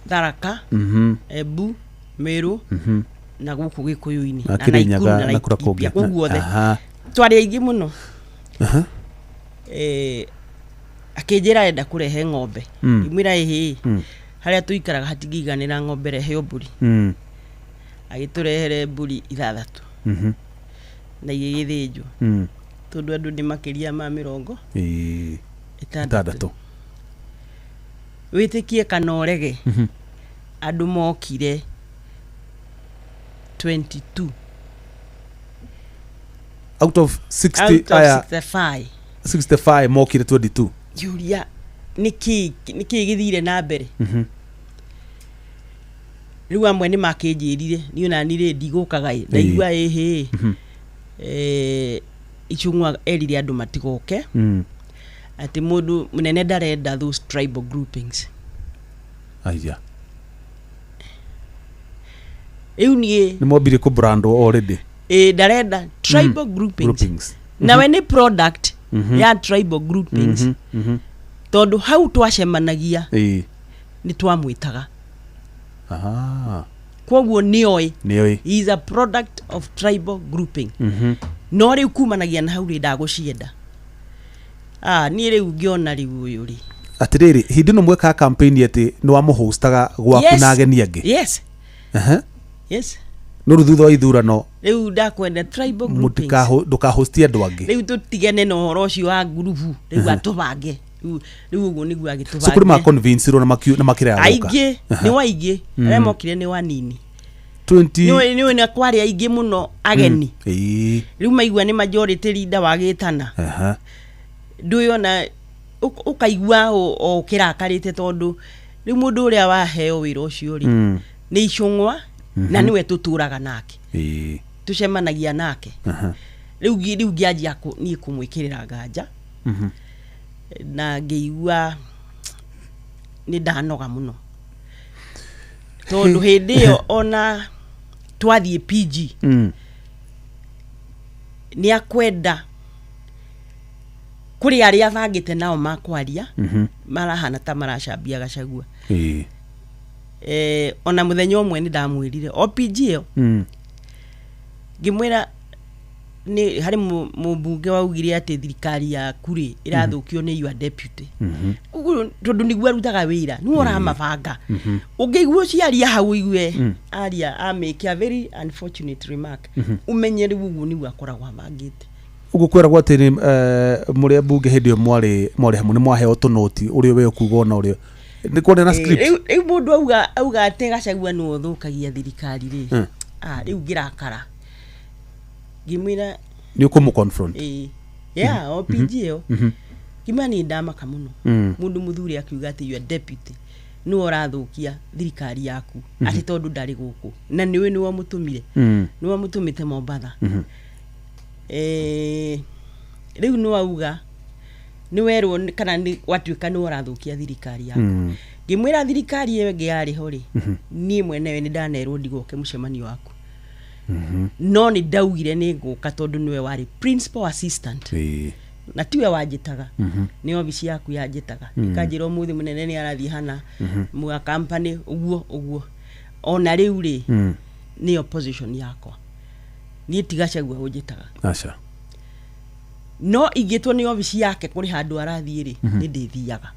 Tharaka, Embu, Meru na gũkũ Gĩkũyũ-inĩ Na na Kĩrĩnyaga Naikuru na na kũrĩa kũngĩ. Laikipia, kũu guothe twarĩ aingĩ mũno. Akĩnjĩra enda kũrehe ng'ombe. Ngĩmwĩra ĩhĩ, harĩa tũikaraga hatingĩiganĩra ng'ombe, rehe o mbũri. Agĩtũrehere mbũri ithathatũ na igĩgĩthĩnjwo, tondũ andũ nĩ makĩria ma mĩrongo ĩtandatũ. Ĩtandatũ. Wĩtĩkie kana ũrege, andũ mokire 22. Out of 60? Out of Aya. 65. 65 mokire 22. Ngĩũria nĩkĩ nĩkĩ gĩthire na mbere? Rĩu amwe nĩ makĩnjĩrire niĩ onani rĩ ndigũkaga ĩ, ndaigua ĩhĩ, Ichung'wa erire andũ matigoke, atĩ mũndũ mũnene ndarenda those tribal groupings. Aya. Rĩu niĩ nĩ mwambire kũ brand already. Ĩ, ndarenda tribal groupings. Groupings. Nawe nĩ product ya tribal groupings, tondũ hau twacemanagia nĩ twamwĩtaga. Koguo nĩoĩ. Nĩoĩ. He is a product of tribal grouping. No rĩu kumanagia na hau rĩ, ndagũcienda. Ah, niĩ rĩu ngĩona rĩu ũyũ rĩ, Atĩrĩrĩ, hĩndĩ ĩno mwekaga campaign atĩ nĩ wamũhostaga gwaku na ageni angĩ? Yes. Yes. No rĩu thutha wa ithurano Rĩu ndakwenda tribal groupings. Ndũkahostie andũ angĩ. Rĩu tũtigane na ũhoro ũcio wa ngurubu, rĩu atũbange rĩu ũguo nĩguo So kũrĩ ma agĩtũbange. convince-irwo na makĩrega gũka? Aingĩ nĩ waingĩ, arĩa mokire nĩ wanini. 20. Nĩũĩ nĩ kwarĩ aingĩ mũno ageni. Rĩu maigua nĩ majority leader wagĩtana, ndũĩ ona ũkaigua o ũkĩrakarĩte, tondũ rĩu mũndũ ũrĩa waheo wĩra ũcio rĩ, nĩ Icũng'wa, na nĩwe tũtũraga nake, tũcemanagia nake. Rĩu ngĩanjia niĩ kũmwĩkĩrĩra nganja, na ngĩigua nĩ ndanoga mũno, tondũ hĩndĩ ĩyo ona twathiĩ PG, nĩ akwenda kũrĩ arĩa bangĩte nao makwaria, marahana ta maracambia Gachagua. Ona mũthenya ũmwe nĩ ndamwĩrire o PG ĩyo, ngĩmwĩra nĩ harĩ mũmbunge waugire atĩ thirikari yaku rĩ ĩrathũkio nĩ your deputy. Ũguo tondũ nĩguo arutaga wĩra, nĩwe ũramabanga. Ũngĩigua ũciaria hau, ũigue aria amake a very unfortunate remark, ũmenye rĩu ũguo nĩguo akoragwo abangĩte. Ũguo kwĩragwo atĩ nĩ mũrĩ ambunge hĩndĩ ĩyo mwarĩ hamwe nĩ mwaheo tũnoti, ũrĩa we ũkuga ona ũrĩa nĩ kwarĩ na script. Rĩu mũndũ auga atĩ Gachagua nĩwe ũthũkagia thirikari rĩ, ah, rĩu ngĩrakara, ngĩmwĩra Nĩ ũkũmũ confront? Ĩĩ, yeah, o PG ĩyo ngĩmwĩra niĩ ndamaka mũno, mũndũ mũthure akiuga atĩ your deputy nĩwe ũrathũkia thirikari yaku, atĩ tondũ ndarĩ gũkũ na nĩwe nĩwe mũtũmire, nĩwe mũtũmĩte Mombatha. Rĩu nĩ wauga nĩ werwo kana nĩ watuĩka nĩwe ũrathũkia thirikari yaku. Ngĩmwĩra thirikari ĩyo ĩngĩ yarĩ ho rĩ, niĩ mwenewe nĩ ndanerwo ndigoke mũcemanio waku, no nĩ ndaugire nĩ ngũka tondũ nĩwe warĩ principal assistant, na tiwe wanjĩtaga, nĩ obici yaku yanjĩtaga ĩkanjĩra ũmũthĩ mũnene nĩ arathiĩ hana mwa company ũguo ũguo. Ona rĩu rĩ, nĩyo position yakwa. Niĩ ti Gachagua ũnjĩtaga. Aca. No ingĩtwo nĩ obici yake kũrĩ handũ arathiĩ rĩ, nĩ ndĩthiaga.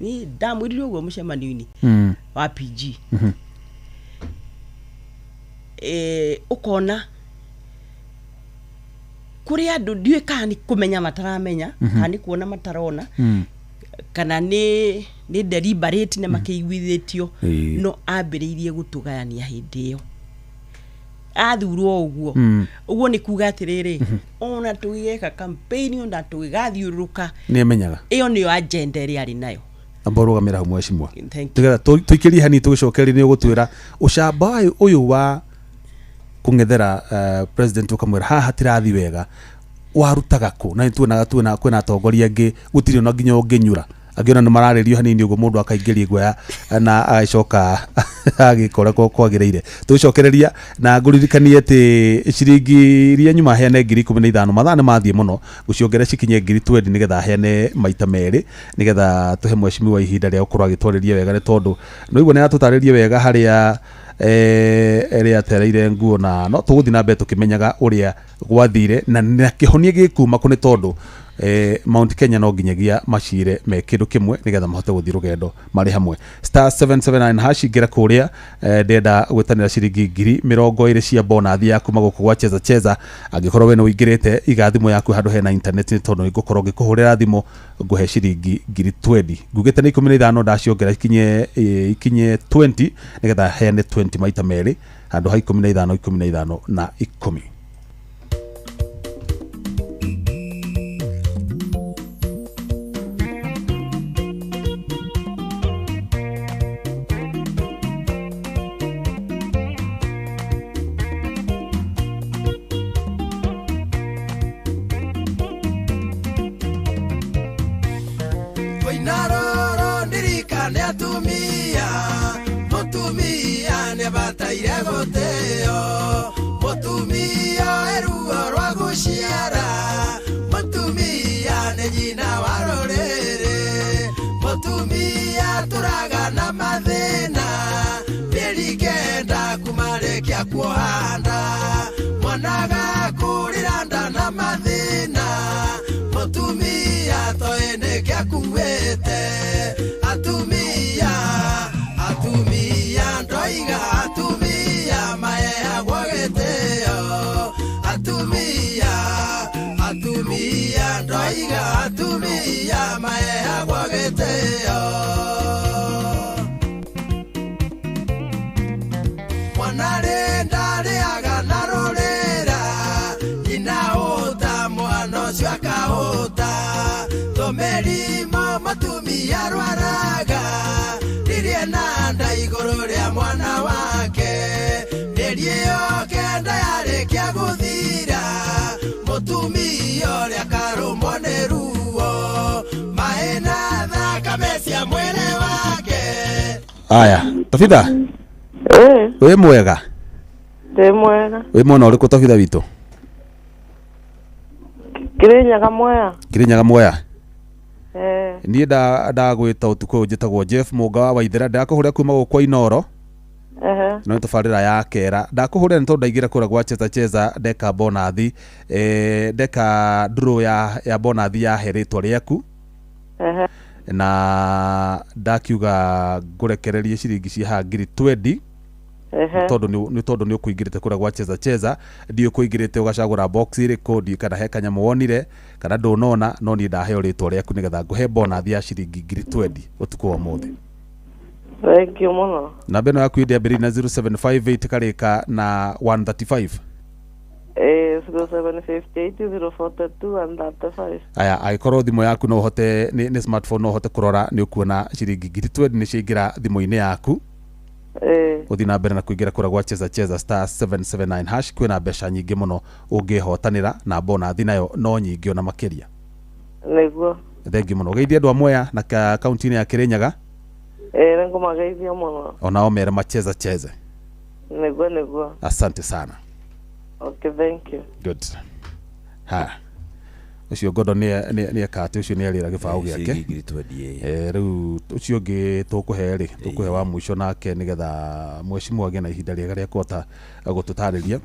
Niĩ ndamwĩrire ũguo mũcemanio-inĩ wa PG. Ũkona kũrĩ andũ ndiũĩ kana nĩ kũmenya mataramenya, kana nĩ kuona matarona, kana nĩ deliberate na makĩiguithĩtio, no ambĩrĩirie gũtũgayania hĩndĩ ĩyo athurwo ũguo. Ũguo nĩ kuga atĩrĩrĩ, ona tũgĩgeka campaign ona tũgĩgathiũrũrũka, nĩ amenyaga ĩyo nĩyo agenda ĩrĩa arĩ nayo. Amba ũrũgamĩra hau mheshimiwa, nĩgetha tũikĩrie hanini tũgĩcokererie nĩ ũgũtwĩra ũcamba ũyũ wa kũng'ethera president ũkamwĩra haha hatirathi wega warutaga kũ? Na nĩtuonaga kwĩna atongoria angĩ gũtirĩ ona nginya ũngĩnyura angĩona nĩ mararĩrio hanini ũguo mũndũ akaingĩria guoya na agacoka agĩkora kwagĩrĩire. Tũgĩcokereria na ngũririkanie atĩ ciringi iria nyuma heane 15,000 mathaa nĩ mathiĩ mũno gũciongerera cikinye 20,000 nĩgetha heane maita merĩ nĩgetha tũhe mheshimiwa ihinda rĩa gũkorwo agĩtwarĩria wega, nĩ tondũ nĩũigua nĩ aratũtarĩria wega harĩa ĩrĩa atereire nguo, na no tũgũthiĩ na mbere tũkĩmenyaga ũrĩa gwathire na kĩhonia gĩkuma kũ, nĩ tondũ Mount Kenya no nginyagia macire me kĩndũ kĩmwe nĩgetha mahote gũthiĩ rũgendo marĩ hamwe. Star 779 hash ingĩra kũrĩa, ndĩrenda gwĩtanĩra ciringi 20,000 cia bonathi yaku magũkũ gwa Cheza Cheza. Angĩkorwo we nĩ ũingĩrĩte iga thimũ yaku handũ hena internet, nĩ tondũ nĩngũkorwo ngĩkũhũrĩra thimũ ngũhe ciringi 20,000. Ngugĩte nĩ 15 ndaciongerera ikinye 20 nĩgetha heane 20 maita merĩ handũ ha 15 15 na 10. Aya, Tabitha. Wĩ mwega? Ndĩ mwega. Wĩ mwena ũrĩkũ Tabitha witũ? Kirinyaga Mwea. Kirinyaga Mwea. Niĩ ndagwĩta ũtukũ ũyũ njĩtagwo Jeff Mũnga wa Waithera, ndakũhũrĩra kuma gũkũ kwa Inoro. No nĩ tabarĩra ya kera. Ndakũhũrĩra nĩ tondũ ndaingĩra kũrĩa gwa Cheza Cheza ndeka bonathi, ndeka draw ya bonathi ya he rĩtwa rĩaku. Na ndakiuga ngũrekererie ciringi cia haha 20,000 tondũ nĩ tondũ nĩ ũkũingĩrĩte kũrĩa gwa Cheza Cheza, ndiũ ũkũingĩrĩte ũgacagũra box ĩrĩkũ, ndiũ kana he kanyamũ wonire kana ndũnona, no niĩ ndaheo rĩtwa rĩaku nĩgetha ngũhe bonathi ya ciringi 20,000 ũtukũ wa ũmũthĩ. Thank you mũno. Namba ĩno yaku ĩndĩambĩrĩirie na 0758 ĩkarĩka na 135. 0758 042 135. Aya, angĩkorwo thimũ yaku no ũhote nĩ smartphone no ũhote kũrora nĩ ũkuona ciringi 20,000 nĩ ciaingĩra thimũ-inĩ yaku. Ũthiĩ na mbere na kũingĩra kũrĩa gwa Cheza Cheza star 779 hash, kwĩna mbeca nyingĩ mũno ũngĩhotanĩra na bonathi nayo no nyingĩ ona makĩria. Nĩguo. Thengiũ mũno. Geithia andũ a Mwea na kaunti-inĩ ya Kirinyaga. Nĩngũmageithia mũno. Onao mere macheza cheze. Nĩguo nĩguo. Asante sana. Okay, thank you. Good. Ha. Ũcio Gordon nĩ eka atĩ ũcio nĩ arĩra gĩbaũ gĩake. Ngiri 20. Rĩu ũcio ũngĩ tũkũhe rĩ, tũkũhe wa mũico nake nĩgetha mheshimiwa agĩe na ihinda rĩega rĩa kũhota gũtũtarĩria.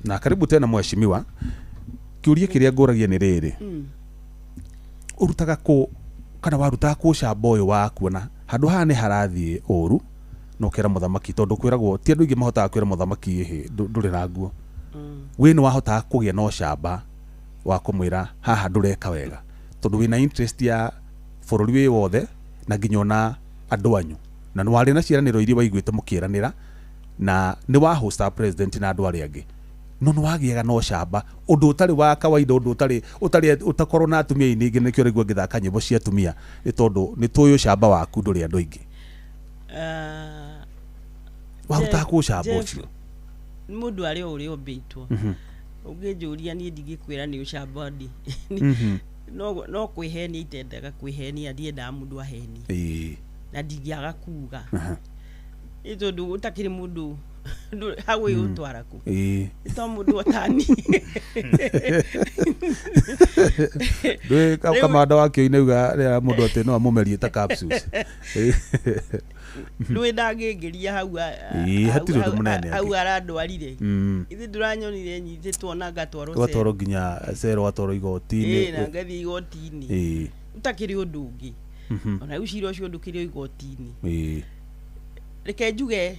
Na karibu tena mheshimiwa. Kĩũria kĩrĩa ngũragia nĩ rĩrĩ, ũrutaga kũ kana warutaga kũ ũcamba ũyũ wa kuona handũ haha nĩ harathiĩ ũru na ũkera mũthamaki, tondũ kwĩragwo ti andũ aingĩ mahotaga kwĩra mũthamaki ĩhĩ ndũrĩ na nguo. We nĩ wahotaga kũgĩa na ũcamba wa kũmwĩra haha ndũreka wega, tondũ wĩna interest ya bũrũri wĩ wothe na nginya ona andũ anyu, na nĩ warĩ na ciĩranĩro iria waiguĩte mũkĩranĩra na nĩ wa hosta president na andũ arĩa angĩ, no nĩ wagĩaga na ũcamba ũndũ ũtarĩ wa kawaida, ũndũ ũtarĩ ũtakorwo na atumia aingĩ. Nĩkĩo ũraigua ngĩthaka nyĩmbo cia atumia, nĩ tondũ nĩ tũĩ ũcamba waku ndũrĩ andũ aingĩ. Warutaga kũ ũcamba ũcio? Mũndũ arĩ o ũrĩa ũmbĩtwo. Ũngĩnjũria niĩ ndingĩkwĩra nĩ ũcamba ndi. No kwĩhenia itendaga kwĩhenia, ndiendaga mũndũ ahenie. Na ndingĩaga kuga. Nĩ tondũ ũtakĩrĩ mũndũ hau ũgũtwara kũ? To mũndũ otani. Ndũĩ kamanda wa kĩoine auga rĩrĩa mũndũ atĩ no amũmerie ta capsules. Ndũĩ ndangĩngĩria hau hatirĩ ũndũ mũnene hau arandwarire. Ithe ndũranyonire nyitĩtwo na ngatwarwo cero. Ũgatwarwo nginya cero, ũgatwarwo igoti-inĩ. Na ngathiĩ igoti-inĩ. Ũtakĩrĩ ũndũ ũngĩ. Ona rĩu cira ũcio ndũkĩrĩ o igoti-inĩ. Reke njuge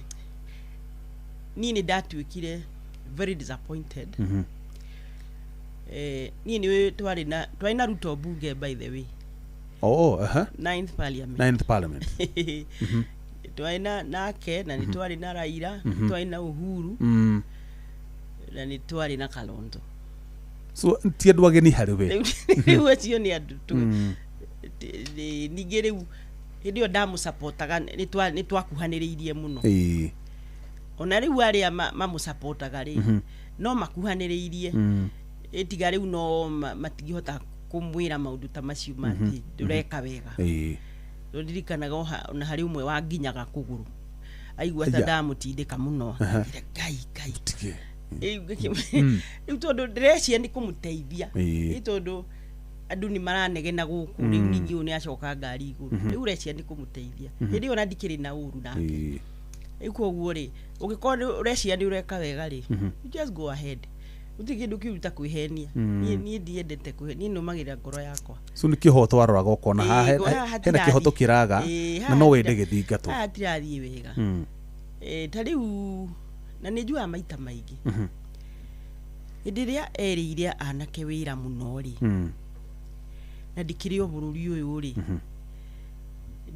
niĩ nĩ ndatuĩkire very disappointed. Niĩ nĩ twarĩ na Ruto bunge by the way. Ninth parliament. Ninth parliament. Twarĩ na nake na nĩ twarĩ na Raila, twarĩ na Uhuru, na nĩ twarĩ na Kalonzo. So ti andũ ageni harĩ we. Rĩu acio nĩ andũ tu. Ningĩ rĩu hĩndĩ ĩyo ndamũcapotaga nĩ twakuhanĩrĩirie mũno. Ona rĩu arĩa mamũcapotaga rĩ no makuhanĩrĩirie. Ĩtiga rĩu no matingĩhota kũmwĩra maũndũ ta macio mati ndũreka wega. Ndirikanaga ona harĩ ũmwe wanginyaga kũgũrũ aigua ta ndamũtindĩka mũno. Ngai ngai. Rĩu tondũ ndĩrecia nĩ kũmũteithia, nĩ tondũ andũ nĩ maranegena gũkũ, rĩu ningĩ ũyũ nĩ acoka ngari igũrũ, rĩu ũrecia nĩ kũmũteithia. Hĩndĩ ĩyo na ndikĩrĩ na ũru nake. Rĩu koguo rĩ, ũngĩkorwo ũrecia nĩ ũreka wega rĩ, you just go ahead. Gũtirĩ kĩndũ kĩũru ta kwĩhenia. Niĩ ndiendete kwĩhenia, niĩ nũmagĩrĩra ngoro yakwa. So nĩ kĩhoto waroraga ũkona haha hena kĩhoto kĩraga na no wende gĩthingatwo. Haha hatirathiĩ wega. Ta rĩu na nĩ njugaga maita maingĩ. Hĩndĩ ĩrĩa erĩire anake wĩra mũno rĩ, na ndikĩrĩ o bũrũri ũyũ rĩ,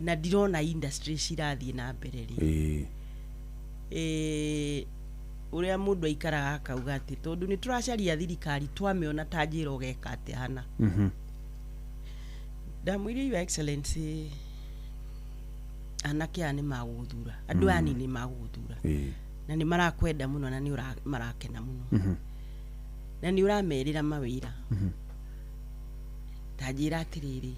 na ndirona industry cirathiĩ na mbere rĩ, ũrĩa mũndũ aikaraga akauga atĩ tondũ nĩ tũracaria thirikari twamĩona ta njĩra ũgeka atĩa hana. Ndamwĩrire Your Excellency, anake aya nĩ magũgũthura, andũ aya nĩ magũgũthura, na nĩ marakwenda mũno na nĩ marakena mũno, na nĩ ũramerĩra mawĩra. Ta njĩra atĩrĩrĩ,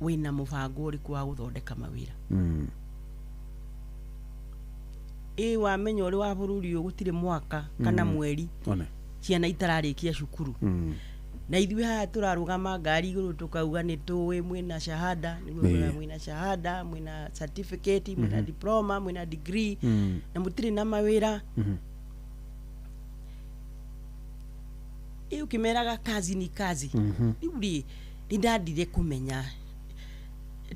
wĩna mũbango ũrĩkũ wa gũthondeka mawĩra? Ĩ wamenya ũrĩ wa bũrũri ũyũ gũtirĩ mwaka kana mweri ciana itararĩkia cukuru. Na ithuĩ haha tũrarũgama ngari igũrũ tũkauga nĩ tũĩ mwĩna shahada, nĩguo mwĩna shahada, mwĩna certificate, mwĩna diploma, mwĩna degree, na mũtirĩ na mawĩra. Ĩ ũkĩmeraga kazi ni kazi. Rĩu rĩ, nĩ ndandire kũmenya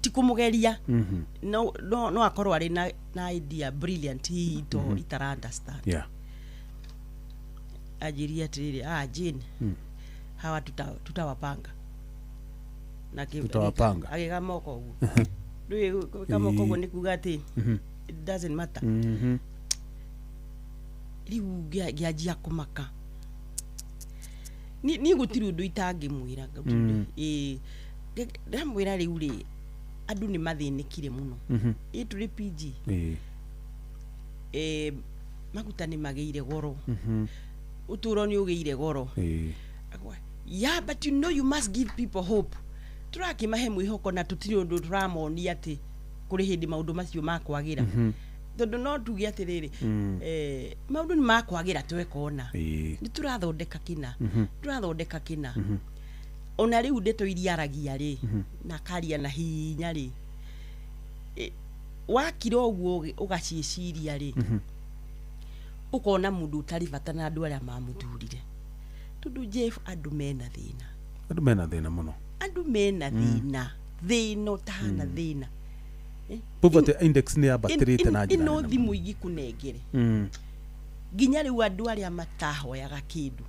ti kũmũgeria, no akorwo arĩ na idea brilliant hihi to itara understand. Anjĩrire atĩrĩrĩ, Jane, hawa tutawapanga. Na tutawapanga. Agĩka moko ũguo. Rĩu gwĩka moko ũguo nĩ kuga atĩ it doesn't matter. Rĩu ngĩanjia kũmaka. Niĩ gũtirĩ ũndũ itangĩmwĩra. Ndamwĩra rĩu rĩ, andũ nĩ mathĩnĩkire mũno. Ĩ tũrĩ PG. Maguta nĩ magĩire goro. Ũtũũro nĩ ũgĩire goro. Yeah, but you know you must give people hope. Tũrakĩmahe mwĩhoko na tũtirĩ ũndũ tũramonia atĩ kũrĩ hĩndĩ maũndũ macio makwagĩra. Tondũ no tuge atĩrĩrĩ, maũndũ nĩ makwagĩra twekona. Nĩ tũrathondeka kĩna. Tũrathondeka kĩna. Ona rĩu ndeto iria aragia rĩ, na akaria na hinya rĩ, wakira ũguo ũgaciĩciria rĩ, ũkona mũndũ ũtarĩ bata na andũ arĩa mamũthurire, tondũ Jeff, andũ mena thĩna. Andũ mena thĩna mũno. Andũ mena thĩna, thĩna ũtahana thĩna. Poverty index nĩ yambatĩrĩte na njĩra ĩno nene. Thimũ ingĩkũnengere, nginya rĩu andũ arĩa matahoyaga kĩndũ,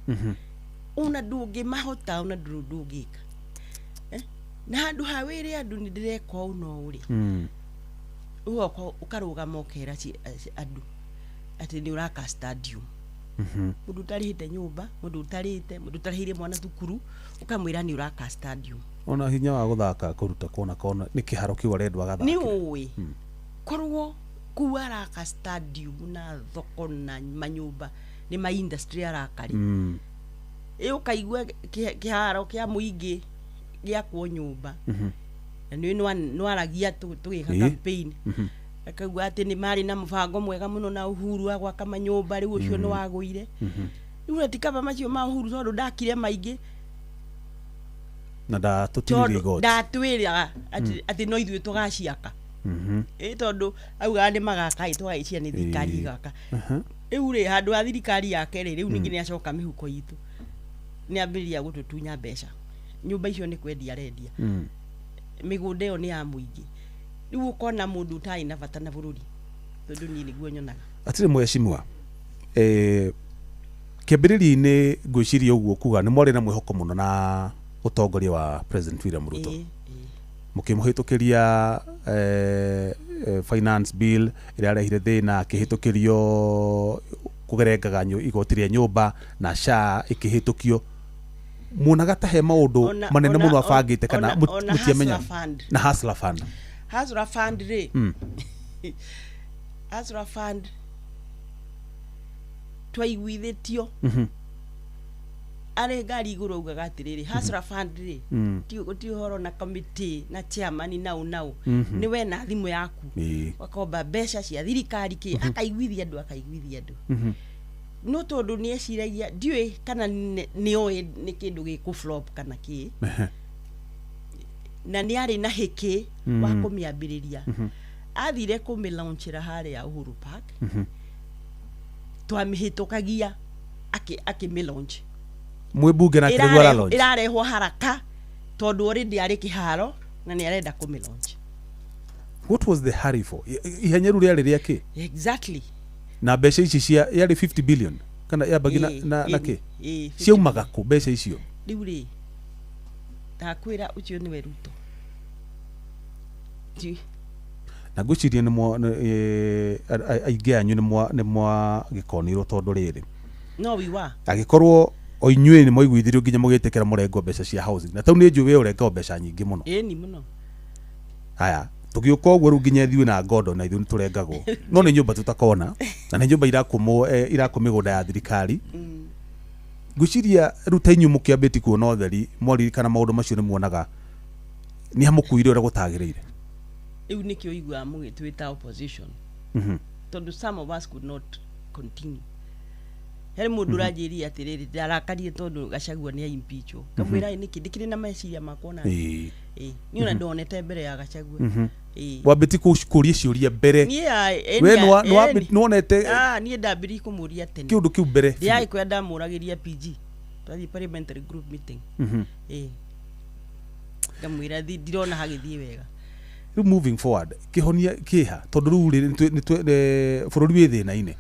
ona ndũngĩmahota, ona ndũrĩ ndũngĩka. Na handũ ha wĩre andũ nĩ ndĩreka ũũ na ũũ rĩ, ũgoka ũkarũgama ũkera andũ atĩ nĩ ũraka stadium. Mũndũ ũtarĩhĩte nyũmba, mũndũ ũtarĩte, mũndũ ũtarĩhĩire mwana thukuru, ũkamwĩra nĩ ũraka stadium. Ona hinya wa gũthaka kũruta kona kona nĩ kĩharo kĩu arendwo Nĩ agathakĩre. ũĩ korwo kuu araka stadium na thoko na manyũmba nĩ ma industry araka rĩ, ĩ ũkaigua kĩharo kĩa mũingĩ gĩakwo nyũmba, na nĩ nwaragia tũgĩka campaign, akauga atĩ nĩ marĩ na mũbango mwega mũno na Uhuru wa gwaka manyũmba. Rĩu ũcio nĩ wagũire. Rĩu ti kaba macio ma Uhuru, tondũ ndakire maingĩ. Na ndatũtinirie Tondũ igoti. Ndatwĩraga atĩ no ithuĩ tũgaciaka. Ĩ tondũ augaga nĩ magaka, ĩ tũgagĩcia nĩ thirikari ĩgaka. Rĩu rĩ, handũ ha thirikari yake rĩ, rĩu ningĩ nĩ acoka mĩhuko itũ, nĩ ambĩrĩria gũtũtunya mbeca. Nyũmba icio nĩ kwendia arendia, mĩgũnda ĩyo nĩ ya mũingĩ. Rĩu ũkona mũndũ ũtarĩ na bata na bũrũri, tondũ niĩ nĩguo nyonaga. Atirĩ mheshimiwa, kĩambĩrĩria-inĩ ngwĩciria ũguo kuga nĩ mwarĩ na mwĩhoko mũno na ũtongoria wa President William Ruto. Ĩ. Mũkĩmũhĩtũkĩria finance bill ĩrĩa yarehire thĩna, akĩhĩtũkĩrio kũgerengaga igoti rĩa nyũmba na SHA ĩkĩhĩtũkio. Muonaga ta he maũndũ manene mũno abangĩte kana ona mũtiamenya? Hustler Fund. Na Hustler Fund. Hustler Fund rĩ, Hustler Fund twaiguithĩtio arĩ ngari igũrũ, augaga atĩrĩrĩ, Hustler Fund rĩ, ti ũhoro na committee na chairman nau nau, nĩ we na thimũ yaku wakomba mbeca cia thirikari kĩ. Akaiguithia andũ, akaiguithia andũ, no tondũ nĩ eciragia, ndiũĩ kana nĩ oĩ nĩ kĩndũ gĩkũ flop kana kĩ, na nĩ arĩ na hĩkĩ wa kũmĩambĩrĩria. Athire kũmĩlaunchĩra harĩa Uhuru Park, twamĩhĩtũkagia, akĩmĩlaunch. Mwĩ bunge nake nĩguo aralaunch. Ĩrarehwo haraka tondũ already arĩ kĩharo na nĩ arenda kũmĩlaunch. What was the hurry for? Ihenya rĩu rĩarĩ rĩa kĩ? Exactly. Na mbeca ici cia yarĩ 50 billion kana yambagi na, na kĩ? Ĩ, 50. Ciaumaga kũ mbeca icio? Rĩu rĩ, ndakwĩra ũcio nĩwe Ruto. Na ngwĩciria nĩ mwa aingĩ anyu nĩ mwagĩkonirwo tondũ rĩrĩ, No wiwa. Angĩkorwo o inyuĩ nĩ mwaiguithirio nginya mũgĩtĩkĩra mũrengwo mbeca cia housing, na tau nĩ njũĩ we ũrengagwo mbeca nyingĩ mũno. Ĩni mũno. Haya, tũgĩũka ũguo rĩu nginya ithuĩ na ngondo na ithuĩ nĩ tũrengagwo, no nĩ nyũmba tũtakona na nĩ nyũmba irakomwo, irakwo mĩgũnda ya thirikari. Ngwĩciria rĩu ta inyuĩ mũkĩambĩtie kuona ũtheri, mwaririkana maũndũ macio, nĩ muonaga nĩ hamũkuire ũrĩa gũtagĩrĩire. Rĩu nĩkĩo ũiguaga mũgĩtwĩta opposition, tondũ some of us could not continue. He mũndũ ũranjĩrire atĩrĩrĩ, ndarakarire tondũ Gachagua nĩ aimpeachwo. Kamwĩra, ĩ nĩkĩ ndĩkĩrĩ na meciria makwa ona ĩ niĩ ona ndonete mbere ya Gachagua. Ĩ. Wambĩtie kũria ciũria mbere. Niĩ We nĩwonete Ah, niĩ ndambĩrĩirie kũmũria tene. kĩũndũ kĩu mbere biũ. Ndiagĩkũya, ndamũragĩria PG twathiĩ parliamentary group meeting. Ĩ, ngamwĩra, ndirona hagĩthiĩ wega." Rĩu moving forward, kĩhonia kĩha? Tondũ rĩu rĩ, bũrũri wĩ thĩna-inĩ,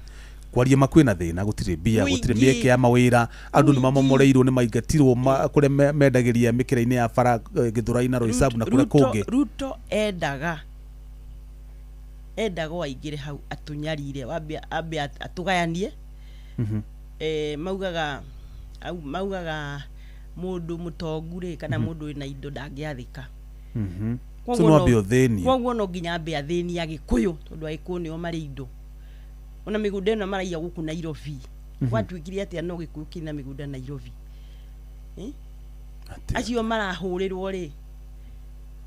kwaria ma kwĩna thĩna, gũtirĩ mbia, gũtirĩ Mũingĩ. mĩeke ya mawĩra, andũ nĩ Mũingĩ. mamomoreirwo, nĩ maingatirwo kũrĩa mendagĩria mĩkĩra-inĩ ya bara, Gĩthũrai na Roysambu na kũrĩa kũngĩ. Ruto endaga o aingĩre hau atũnyarire, wambe ambe atũgayanie. Maugaga mũndũ mũtongu rĩ, kana mũndũ wĩna indo ndangĩathĩka. So no ambe ũthĩnie. Koguo no nginya ambe athĩnie Agĩkũyũ, tondũ Agĩkũyũ nĩo marĩ indo. Ona mĩgũnda ĩno maraiya gũkũ Nairobi, gwatuĩkire atĩa no Gĩkũyũ kĩna mĩgũnda Nairobi? Eh? Acio marahũrĩrwo rĩ,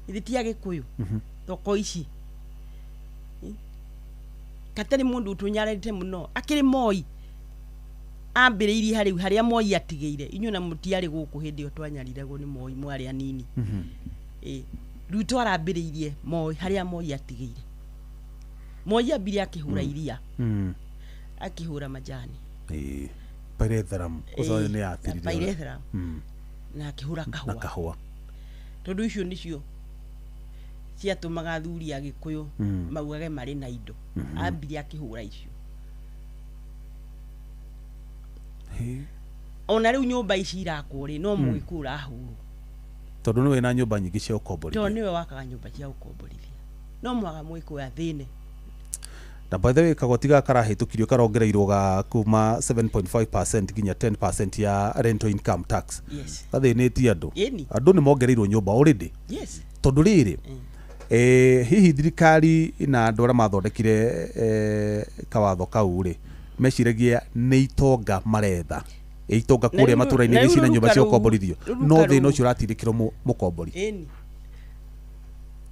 ithe ti Agĩkũyũ? Thoko ici. Eh? Katarĩ mũndũ ũtũnyararĩte mũno akĩrĩ Moi. Ambĩrĩirie harĩu harĩa Moi atigĩire. Inyuĩ na mũtiarĩ gũkũ hĩndĩ ĩyo twanyariragwo nĩ Moi, mwarĩ anini. Ĩ, Ruto arambĩrĩirie Moi harĩa Moi atigĩire. Moi ambire akĩhũra iria, akĩhũra majani. Ĩĩ. Pyrethrum ũcio nĩ yathirire. Pyrethrum na akĩhũra na kahũa, kahũa. Tondũ icio nĩcio ciatũmaga athuri a Gĩkũyũ maugage marĩ na indo. Ambire akĩhũra icio. Ona rĩu nyũmba ici irakwo rĩ, no Mũgĩkũyũ ũrahũrwo. Tondũ nĩwe na nyũmba nyingĩ cia tondũ ũkomborithia. Nĩwe wakaga nyũmba cia ũkomborithia, no mwaga Mũgĩkũyũ athĩne. Na by the way, kagoti gaka karahĩtũkirio karongereirwo ga kuma 7.5% nginya 10% ya rental income tax. Gathĩnĩtie andũ. Ĩni. Andũ nĩ mongereirwo nyũmba already. Tondũ rĩrĩ, hihi thirikari na andũ arĩa mathondekire kawatho kau rĩ, meciragia nĩ itonga maretha, itonga Na kũrĩa rĩu- matũra-inĩ na iria rĩu ciĩna nyũmba rũruka cia rũu- ũkomborithio, rũruka no thĩna rũu- ũcio ũratindĩkĩrwo mũkombori Ĩni.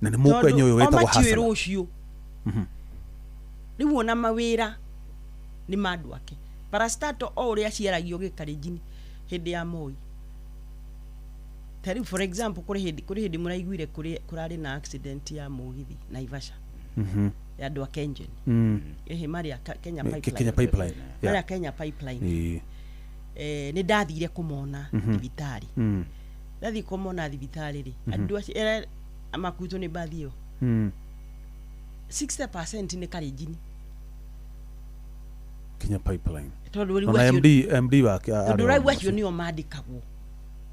na nĩ mũkenya ũyũ o wĩtagwo matiũĩ hasara. Rũciũ rĩu ona mawĩra nĩ ma andũ ake, parastato o ũrĩa ciaragio gĩkarenjini hĩndĩ ya Moi. Ta rĩu, for example, kũrĩ hĩndĩ mũraiguire kũrarĩ na accident ya mũgithi Naivasha ya andũ a Kengen. Ĩhĩ, marĩa Kenya Pipeline. Kenya Pipeline. Marĩa Kenya Pipeline. Nĩ ndathire kũmona thibitarĩ. Ndathiĩ kũmona thibitarĩ rĩ, andũ acio makuĩtwo nĩ mbathi ĩyo, 60% nĩ Karenjini. Kenya Pipeline. Tondũ rĩu ona acio MD wake tondũ arĩ rĩu wa acio nĩo mandĩkagwo.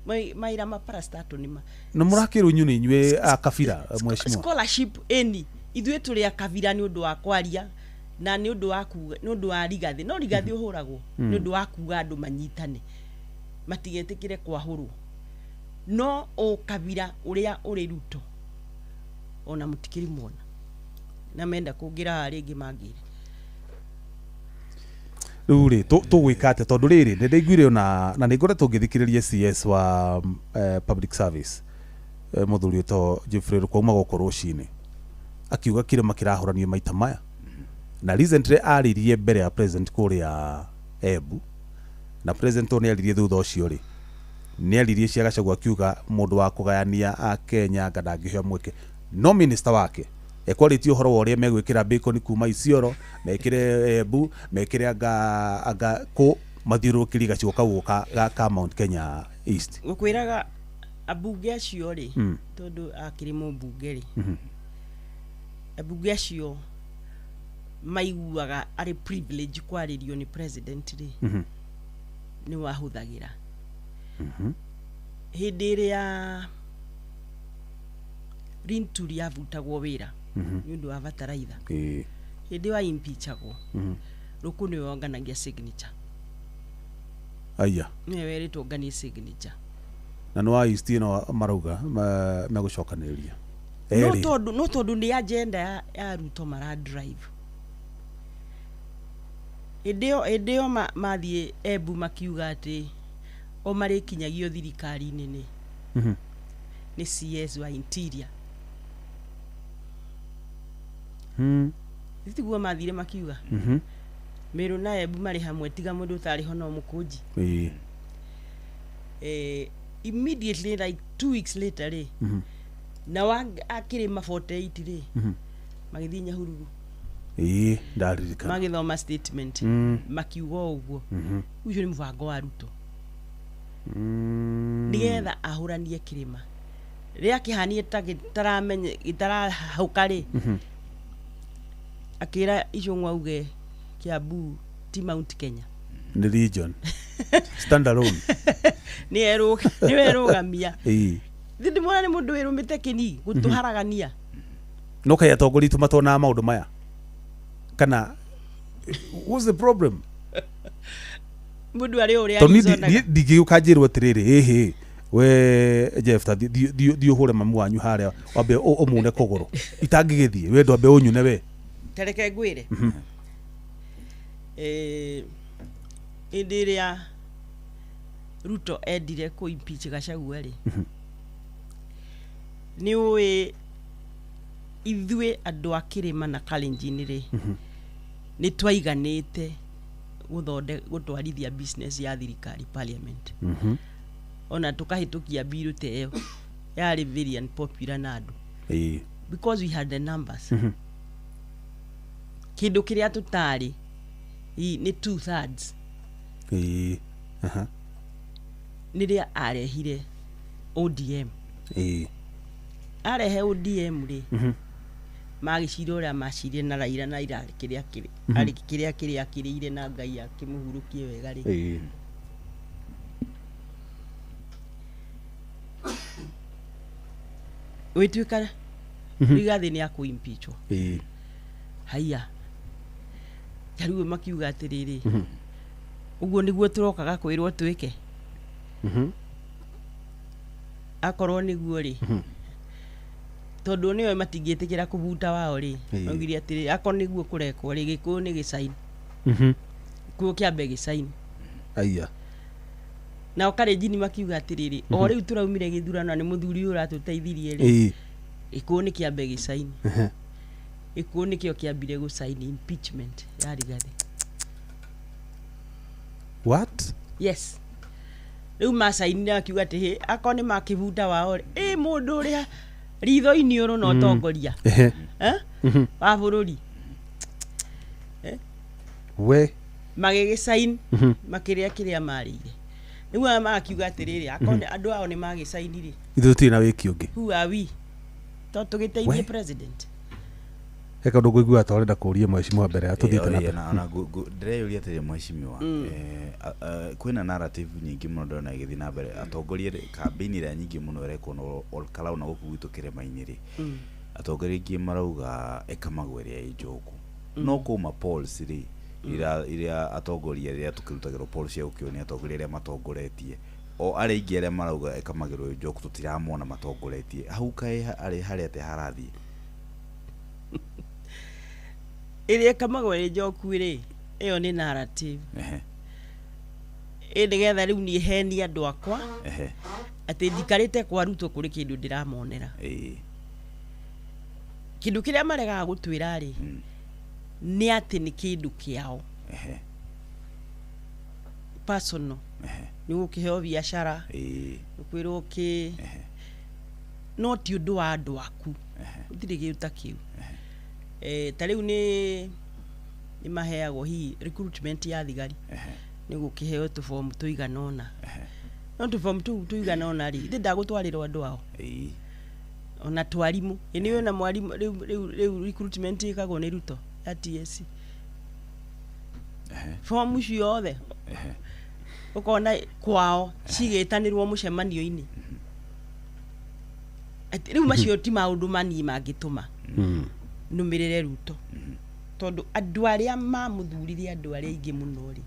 Mawĩra ma parastato nĩ ma Na mũrakĩrwo inyuĩ nĩ inyuĩ a kabira, mheshimiwa. Scholarship, ĩni, ithuĩ tũrĩ a kabira nĩ ũndũ wa kwaria na nĩ ũndũ wa kuga, nĩ ũndũ wa Rigathĩ, no Rigathĩ ũhũragwo nĩ ũndũ wa kuga andũ manyitane matigetĩkĩre kwahũrwo, no ũkabira ũrĩa ũrĩ Ruto ona mũtikĩrĩ muona na menda kũngĩra haha rĩngĩ mangĩre. Rĩu rĩ, tũgwĩka atĩa? Tondũ rĩrĩ, nĩ ndaiguire ona na nĩ ngoretwo ngĩthikĩrĩria CS wa public service, mũthuri ũtwo Geoffrey Rukwauma, gũkũ rũcinĩ akiuga kĩrĩma kĩrahũranio maita maya, na recently aririe mbere ya president kũrĩa Embu, na president nĩ aririe thutha ũcio rĩ, nĩ aririe cia Gachagua akiuga mũndũ wa kũgayania a Kenya anga ndangĩheo mweke, no minister wake ekwarĩtie ũhoro wa ũrĩa megwĩkĩra bacon kuma Isiolo, mekĩre Embu, mekĩre anga kũ mathiũrũrũkĩrie gacigo kau ka Mount Kenya East. Ngũkwĩraga ambunge acio rĩ, tondũ akĩrĩ mũmbunge rĩ, ambunge acio maiguaga arĩ privilege kwarĩrio nĩ president rĩ, nĩ wahũthagĩra hĩndĩ ĩrĩa Linturi yavutagwo wĩra nĩ ũndũ wa bataraitha. Hĩndĩ ĩyo aimpeachagwo, Rũkũ nĩwe wonganagia signature. Aya. Nĩwe werĩtwo nganie signature. Na nĩ wa East ĩno marauga megũcokanĩrĩria no erĩ. Tondũ nĩ agenda ya Ruto mara drive hĩndĩ ĩyo mathiĩ Embu makiuga atĩ o marĩkinyagio thirikari-inĩ nĩ CS wa Interior. Tiguo mathire makiuga Meru na Embu marĩ hamwe, tiga mũndũ ũtarĩ ho no mũkũnji. Immediately, like 2 weeks later rĩ, na wa akĩrĩma 48 rĩ, magĩthiĩ Nyahururu. Ĩĩ, ndaririkana. Magĩthoma statement, makiuga o ũguo. Ũcio nĩ mũbango wa Ruto nĩgetha ahũranie kĩrĩma rĩrĩa kĩhanie ta gĩtaramenye gĩtarahũka rĩ, akĩra Icũng'wa auge Kiambu ti Mount Kenya. Nĩ region stand alone. Nĩwerũgamia. Ndĩmona nĩ mũndũ wĩrũmĩte kĩni gũtũharagania. No kaĩ atongoria itũ matonaga maũndũ maya, kana what's the problem? Mũndũ arĩ o ũrĩa Tondũ niĩ arizonaga. Niĩ ndingĩũka njĩrwo atĩrĩrĩ, ĩhĩ we Jeff, ta thiĩ ũhũre mamu wanyu harĩa, wambe ũmune kũgũrũ, itangĩgĩthiĩ we ndwambe ũnyune we. Tareke ngwĩre, hĩndĩ ĩrĩa Ruto endire kũ impeach Gachagua rĩ, nĩ ũĩ ithuĩ andũ a kĩrĩma na Kalenjin rĩ, nĩ twaiganĩte Gũthonde gũtwarithia business ya thirikari parliament, ona tũkahĩtũkia bill ta ĩyo yarĩ very unpopular na andũ because we had the numbers. Kĩndũ kĩrĩa tũtarĩ nĩ 2/3. ĩĩ aha Nĩrĩa arehire ODM. Arehe ODM rĩ, magĩcira ũrĩa macirire na Raila, na Raila kĩrĩa kĩrĩ arĩ kĩrĩa kĩrĩa akĩrĩire, na Ngai akĩmũhurũkie wega rĩ. Gwĩtuĩka Rigathĩ nĩ akũ-impeachwo. Haiya, tarĩu makiuga atĩrĩrĩ, ũguo nĩguo tũrokaga kwĩrwo twĩke. Akorwo nĩguo rĩ, tondũ nĩo matingĩtĩkĩra kũbuta wao rĩ, maugire atĩrĩrĩ, akorwo nĩguo kũrekwo rĩ, Gĩkũyũ nĩ gĩcaini. Gĩkũyũ kĩambe gĩcaini. Aya. Nao Kalenjin makiuga atĩrĩrĩ, o rĩu tũraumire gĩthurano na nĩ mũthuri ũyũ ũratũteithirie rĩ, Gĩkũyũ nĩ kĩambe gĩcaini. Gĩkũyũ nĩkĩo kĩambire gũcaini impeachment ya Rigathĩ. What? Yes, rĩu macainire akiuga atĩ hĩ, akorwo nĩ makĩbuta wao rĩ, ĩ mũndũ ũrĩa ritho-inĩ ũrũ na ũtongoria, eh? Wa bũrũri. We. Magĩgĩcain, makĩrĩa kĩrĩa marĩire. Rĩu aya magakiuga atĩrĩrĩ, akorwo andũ ao nĩ magĩcaini rĩ, Ithuĩ tũtirĩ na wĩki ũngĩ. Who are we to tũgĩteithie We. president? He kaũndũ ngũigua ta ũrenda kũũria mheshimiwa mbere ya tũthiĩte na mbere. Na ndĩreyũria atĩrĩ, mheshimiwa, kwĩna narrative nyingĩ mũno ndĩrona ĩgĩthiĩ na mbere, atongoria rĩ, campaign ĩrĩa nyingĩ mũno ĩrekwo na Olkalau na gũkũ gwitũ kĩrĩma-inĩ rĩ, atongoria aingĩ marauga ĩkamagwo ĩrĩa ĩ njoku, no kũma polls rĩ, iria atongoria rĩrĩa tũkĩrutagĩrwo polls cia gũkĩonia atongoria arĩa matongoretie, o arĩa aingĩ arĩa marauga ĩkamagĩrwo ĩ njoku tũtiramona matongoretie hau. Kaĩ arĩ harĩa atĩa harathiĩ? Ĩrĩa ĩkamagwo ĩrĩ njoku rĩ, ĩyo nĩ narrative. Ĩ nĩgetha rĩu niĩ henie andũ akwa atĩ njikarĩte kwa Ruto kũrĩ kĩndũ ndĩramonera. Kĩndũ kĩrĩa maregaga gũtwĩra rĩ, nĩ atĩ nĩ kĩndũ kĩao personal. Nĩ gũkĩheo biacara, kwĩrwo kĩ, no ti ũndũ wa andũ aku. Gũtirĩ kĩndũ ta kĩu. Ta rĩu nĩ maheagwo hihi recruitment ya thigari, nĩ gũkĩheo tũbomu tũigana ũna, no tũbomu tũu tũigana ũna rĩ, ithe ndagũtwarĩrwo andũ ao. Ona twarimũ, ĩ nĩ wĩna mwarimũ rĩu recruitment ĩkagwo nĩ Ruto ya TSC, fomu ciothe ũkona kwao cigĩtanĩrwo mũcemanio-inĩ. Atĩ rĩu macio ti maũndũ manii mangĩtũma nũmĩrĩre Ruto, tondũ andũ arĩa mamũthurire, andũ arĩa aingĩ mũno rĩ,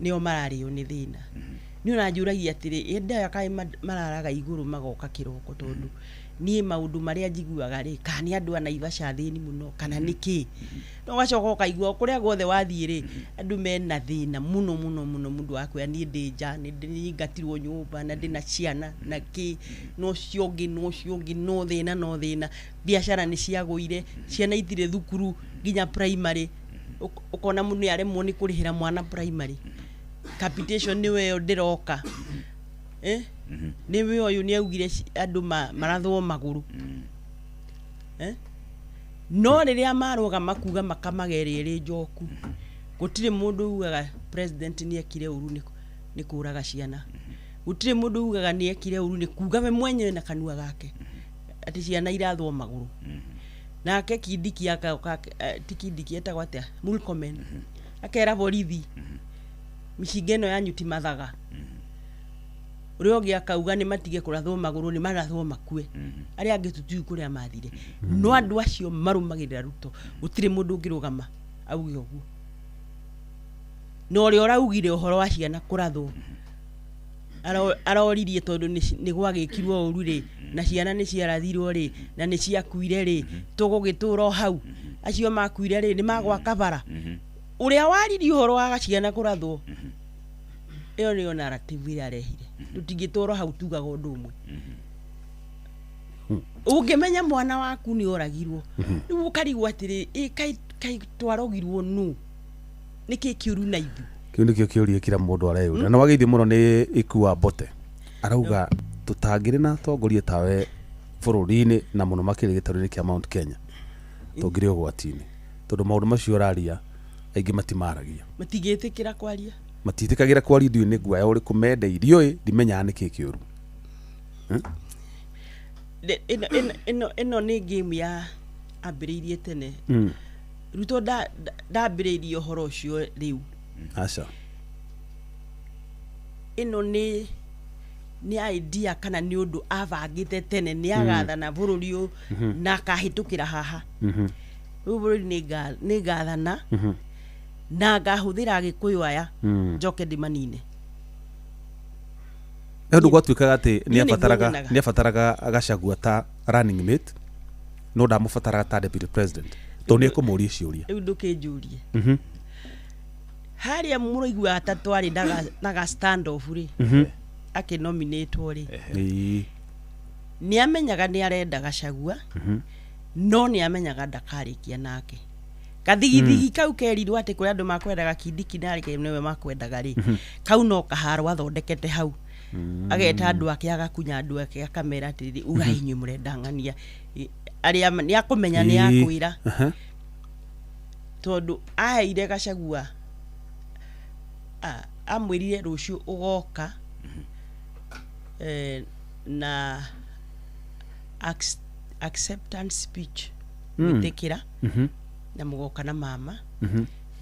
nĩo mararĩo nĩ thĩna. Nĩ ũranjũragia atĩrĩ, ĩndĩ aya kaĩ mararaga igũrũ magoka kĩroko? Tondũ niĩ maũndũ marĩa njiguaga rĩ, kana nĩ andũ a Naivasha athĩni mũno kana nĩ kĩ, no ũgacoka ũkaigua kũrĩa guothe wathiĩ rĩ, andũ mena thĩna mũno mũno mũno. Mũndũ akwĩra, niĩ ndĩ nja, nĩ ndĩingatirwo nyũmba na ndĩna ciana na kĩ, na ũcio ũngĩ na ũcio ũngĩ, no thĩna, no thĩna, biacara nĩ ciagũire, ciana itirĩ thukuru nginya primary. Ũkona mũndũ nĩ aremwo nĩ kũrĩhĩra mwana primary, capitation nĩwe ĩyo ndĩroka, eh? Nĩwe ũyũ nĩ augire andũ marathwo magũrũ, eh? No rĩrĩa marũgama kuga makamaga ĩrĩa ĩrĩ njoku, gũtirĩ mũndũ ugaga president nĩ ekire ũru nĩ kũraga ciana. Gũtirĩ mũndũ ugaga nĩ ekire ũru nĩ kuga we mwenyewe na kanua gake atĩ ciana irathwo magũrũ. Nake Kindiki agoka, ti Kindiki, etagwo atĩa, Murkomen, akera borithi mĩcinga ĩno yanyu ti mathaga. Ũrĩa ũngĩ akauga nĩ matige kũrathwo magũrũ, nĩ marathwo makue. Arĩa angĩ tũtiũĩ kũrĩa mathire, no andũ acio marũmagĩrĩra Ruto gũtirĩ mũndũ ũngĩrũgama auge ũguo. Na ũrĩa ũraugire ũhoro wa ciana kũrathwo aroririe tondũ nĩ gwagĩkirwo ũru rĩ, na ciana nĩ ciarathirwo rĩ, na nĩ ciakuire rĩ, tũgũgĩtũra o hau? Acio makuire rĩ, nĩ magwaka bara? Ũrĩa waririe ũhoro wa ciana kũrathwo, ĩyo nĩyo narrative ĩrĩa arehire. Tũtingĩtũra hau tugaga ũndũ ũmwe. Ũngĩmenya mwana waku nĩ oragirwo, rĩu ũkarigwo atĩrĩ, ĩ kaĩ twarogirwo nũ? Nĩkĩ kĩũru na ithuĩ? Kĩu nĩkĩo kĩũria kĩrĩa mũndũ areyũria. Na wageithio mũno nĩ Ikua Mbote, arauga tũtangĩrĩ na atongoria tawe bũrũri-inĩ na mũno makĩria gĩtarũ-inĩ kĩa Mount Kenya, tũngĩrĩ ũgwati-inĩ, tondũ maũndũ macio ũraria aingĩ matimaragia. Matingĩtĩkĩra kwaria. Matiĩtĩkagĩra kwaria. Ndiũĩ nĩ guoya ũrĩkũ mendeirio ĩ, ndimenyaga nĩkĩ kĩũru. Ĩno nĩ game ya ambĩrĩirie tene. Ruto ndambĩrĩirie ũhoro ũcio rĩu. Aca. Ĩno nĩ idea kana nĩ ũndũ abangĩte tene, nĩ agathana bũrũri ũyũ na akahĩtũkĩra haha. Rĩu bũrũri nĩ ngathana na ngahũthĩra Agĩkũyũ aya, njoke ndĩmanine. Nĩ ũndũ gwatuĩkaga atĩ nĩ Niĩ nĩguo abataraga nyonaga. Nĩ abataraga Gachagua ta running mate, no ndamũbataraga ta deputy president, tondũ nĩ ekũmũria ciũria. Rĩu ndũkĩnjũrie harĩa mũraiguaga ta twarĩ na ga stand off rĩ, akĩnominatwo rĩ, nĩ amenyaga nĩ arenda Gachagua, no nĩ amenyaga ndakarĩkia nake kathigithigi kau kerirwo atĩ kũrĩ andũ makwendaga Kindiki na arĩ nĩwe makwendaga rĩ, kau no kaharwo athondekete hau, ageta andũ ake, agakunya andũ ake, akamera atĩrĩrĩ, ugai inyuĩ mũrenda ng'ania. Arĩa nĩ akũmenya nĩ akwĩra, tondũ aheire Gachagua, amwĩrire rũciũ ũgoka na acceptance speech, gwĩtĩkĩra, na mũgoka na mama,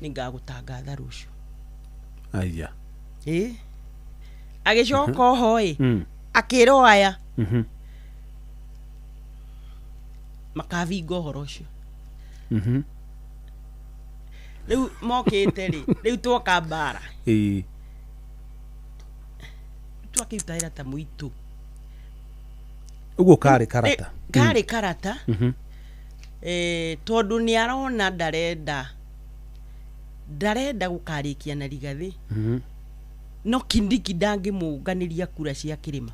nĩ ngagũtangatha rũciũ. Aya. Ĩ, agĩcoka oho ĩ, akĩrwo aya makabinga ũhoro ũcio. Rĩu mokĩte rĩ, rĩu twoka mbara, twakĩruta wĩra ta mũitũ. Ũguo karĩ karata. Karĩ karata, tondũ nĩ arona ndarenda gũkarĩkia na Rigathĩ, no Kindiki ndangĩmũnganĩria kura cia kĩrĩma.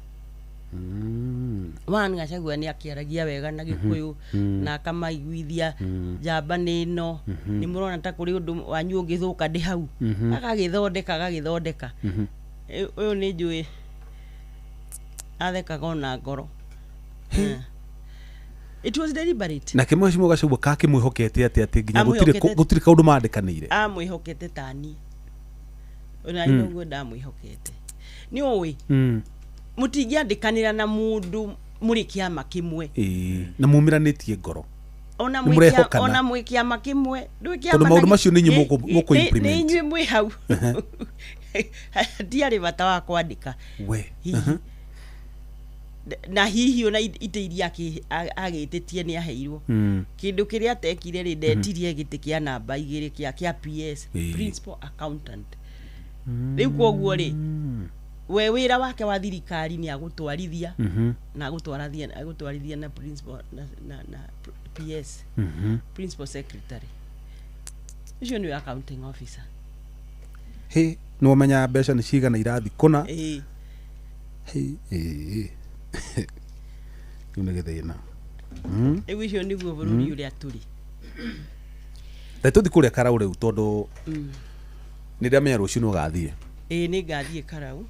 One, Gachagua nĩ akĩaragia wega na Gĩkũyũ na akamaiguithia njamba nĩ ĩno, nĩ mũrona ta kũrĩ ũndũ wanyu ũngĩthũka ndĩ hau, agagĩthondeka agagĩthondeka. Ũyũ nĩ njũĩ athekaga ona ngoro. It was deliberate. Nake mheshimiwa Gachagua kakĩmwĩhokete atĩ nginya gũtirĩ Amwĩhokete- gũtirĩ kaũndũ mandĩkanĩire? Amwĩhokete tani ona noguo ndamwĩhokete, nĩ ũĩ, mũtingĩandĩkanĩra na mũndũ mũrĩ kĩama kĩmwe. Ĩĩ, na mumĩranĩtie ngoro. Ona Nĩ mwĩ mũrehokana. Ona mwĩ kĩama kĩmwe, ndwĩ kĩama Tondũ na maũndũ macio nĩ inyuĩ mũkũ nĩ implement. inyuĩ mwĩ hau, hatiarĩ bata wa kwandĩka. We. Hihi na hihi ona itĩ iria agĩtĩtie nĩ aheirwo. Kĩndũ kĩrĩa atekire rĩ, ndetirie gĩtĩ kĩa namba 2 kĩa PS, principal accountant. Rĩu koguo rĩ, we wĩra wake wa thirikari nĩ agũtwarithia na agũtwarithia na principal na PS, principal secretary, ũcio nĩwe accounting officer. Hĩ, nĩ wamenya mbeca nĩ cigana irathi kũna. Ĩĩ. Hĩ, ĩĩ, rĩu nĩ gĩthĩna. Rĩu ũcio nĩguo bũrũri ũrĩa tũrĩ. Reke tũthiĩ kũrĩa Karau rĩu, tondũ nĩ ndamenya rũciũ nĩ ũgathiĩ. Ĩĩ, nĩ ngathiĩ Karau.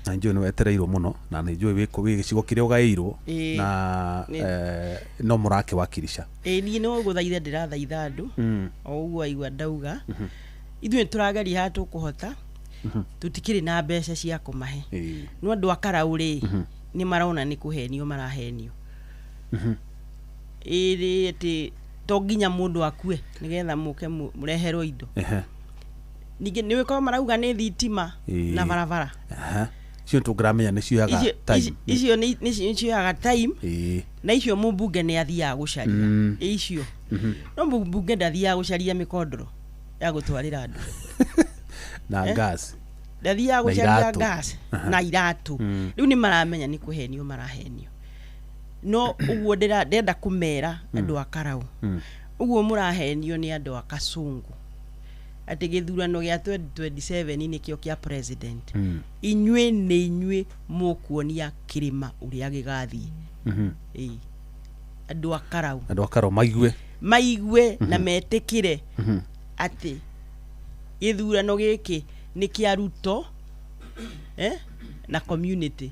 Na njũĩ nĩ wetereirwo mũno, na nĩ njũĩ wĩ gĩcigo kĩrĩa ũgaĩirwo na no mũrakĩwakilisha. Ĩĩ, niĩ no gũthaitha ndĩrathaitha andũ o ũguo aigua ndauga, ithuĩ nĩ tũrageria haha tũkũhota, tũtikĩrĩ na mbeca cia kũmahe, no andũ a Karau rĩ, nĩ marona nĩ kũhenio marahenio. Ĩrĩ atĩ to nginya mũndũ akue nĩgetha mũke mũreherwo indo. Ningĩ nĩ ũkorwo marauga nĩ thitima na barabara. Icio tũngĩramenya nĩ cioyaga time. Icio nĩ cioyaga time. Na icio mũmbunge nĩ athiaga gũcaria. Icio no mũmbunge ndathiaga gũcaria mĩkondoro ya gũtwarĩra andũ. Na Eh? gas. Ndathiaga Na gũcaria iratũ. gas na iratũ. Rĩu nĩ maramenya nĩ kũhenio marahenio, no ũguo ndĩrenda kũmera andũ a Karau, ũguo mũrahenio nĩ andũ a Kasungu atĩ gĩthurano gĩa 2027 nĩkĩo kĩa president, inyuĩ nĩ inyuĩ mũkuonia kĩrĩma ũrĩa gĩgathiĩ. Ĩĩ. Andũ a Karau Andũ a Karau maigue. Maigue na metĩkĩre atĩ Gĩthurano gĩkĩ nĩ kĩa Ruto na community.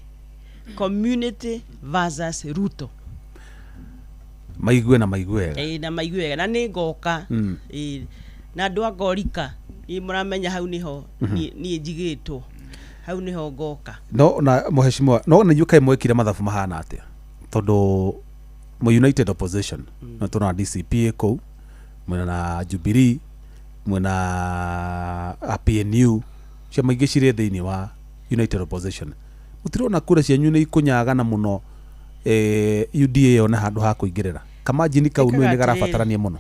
Community versus Ruto. Maigue na maigue wega. Na maigue wega na nĩ ngoka. Na andũ a Ngorika niĩ mũramenya hau nĩho niĩ njigĩtwo. Hau nĩho ngoka. No na mheshimiwa no na inyuĩ kaĩ mwekire mathabu mahana atĩa? Tondũ mu United Opposition no tũrona DCP kũu, mwena na Jubilee, mwena PNU, ciama ingĩ cirĩ thĩinĩ wa United Opposition. Mũtirona kura cianyu nĩ ikũnyagana mũno UDA yone handũ ha kũingĩrĩra. Kamajini kau nĩ Njĩkaga karabatarania mũno.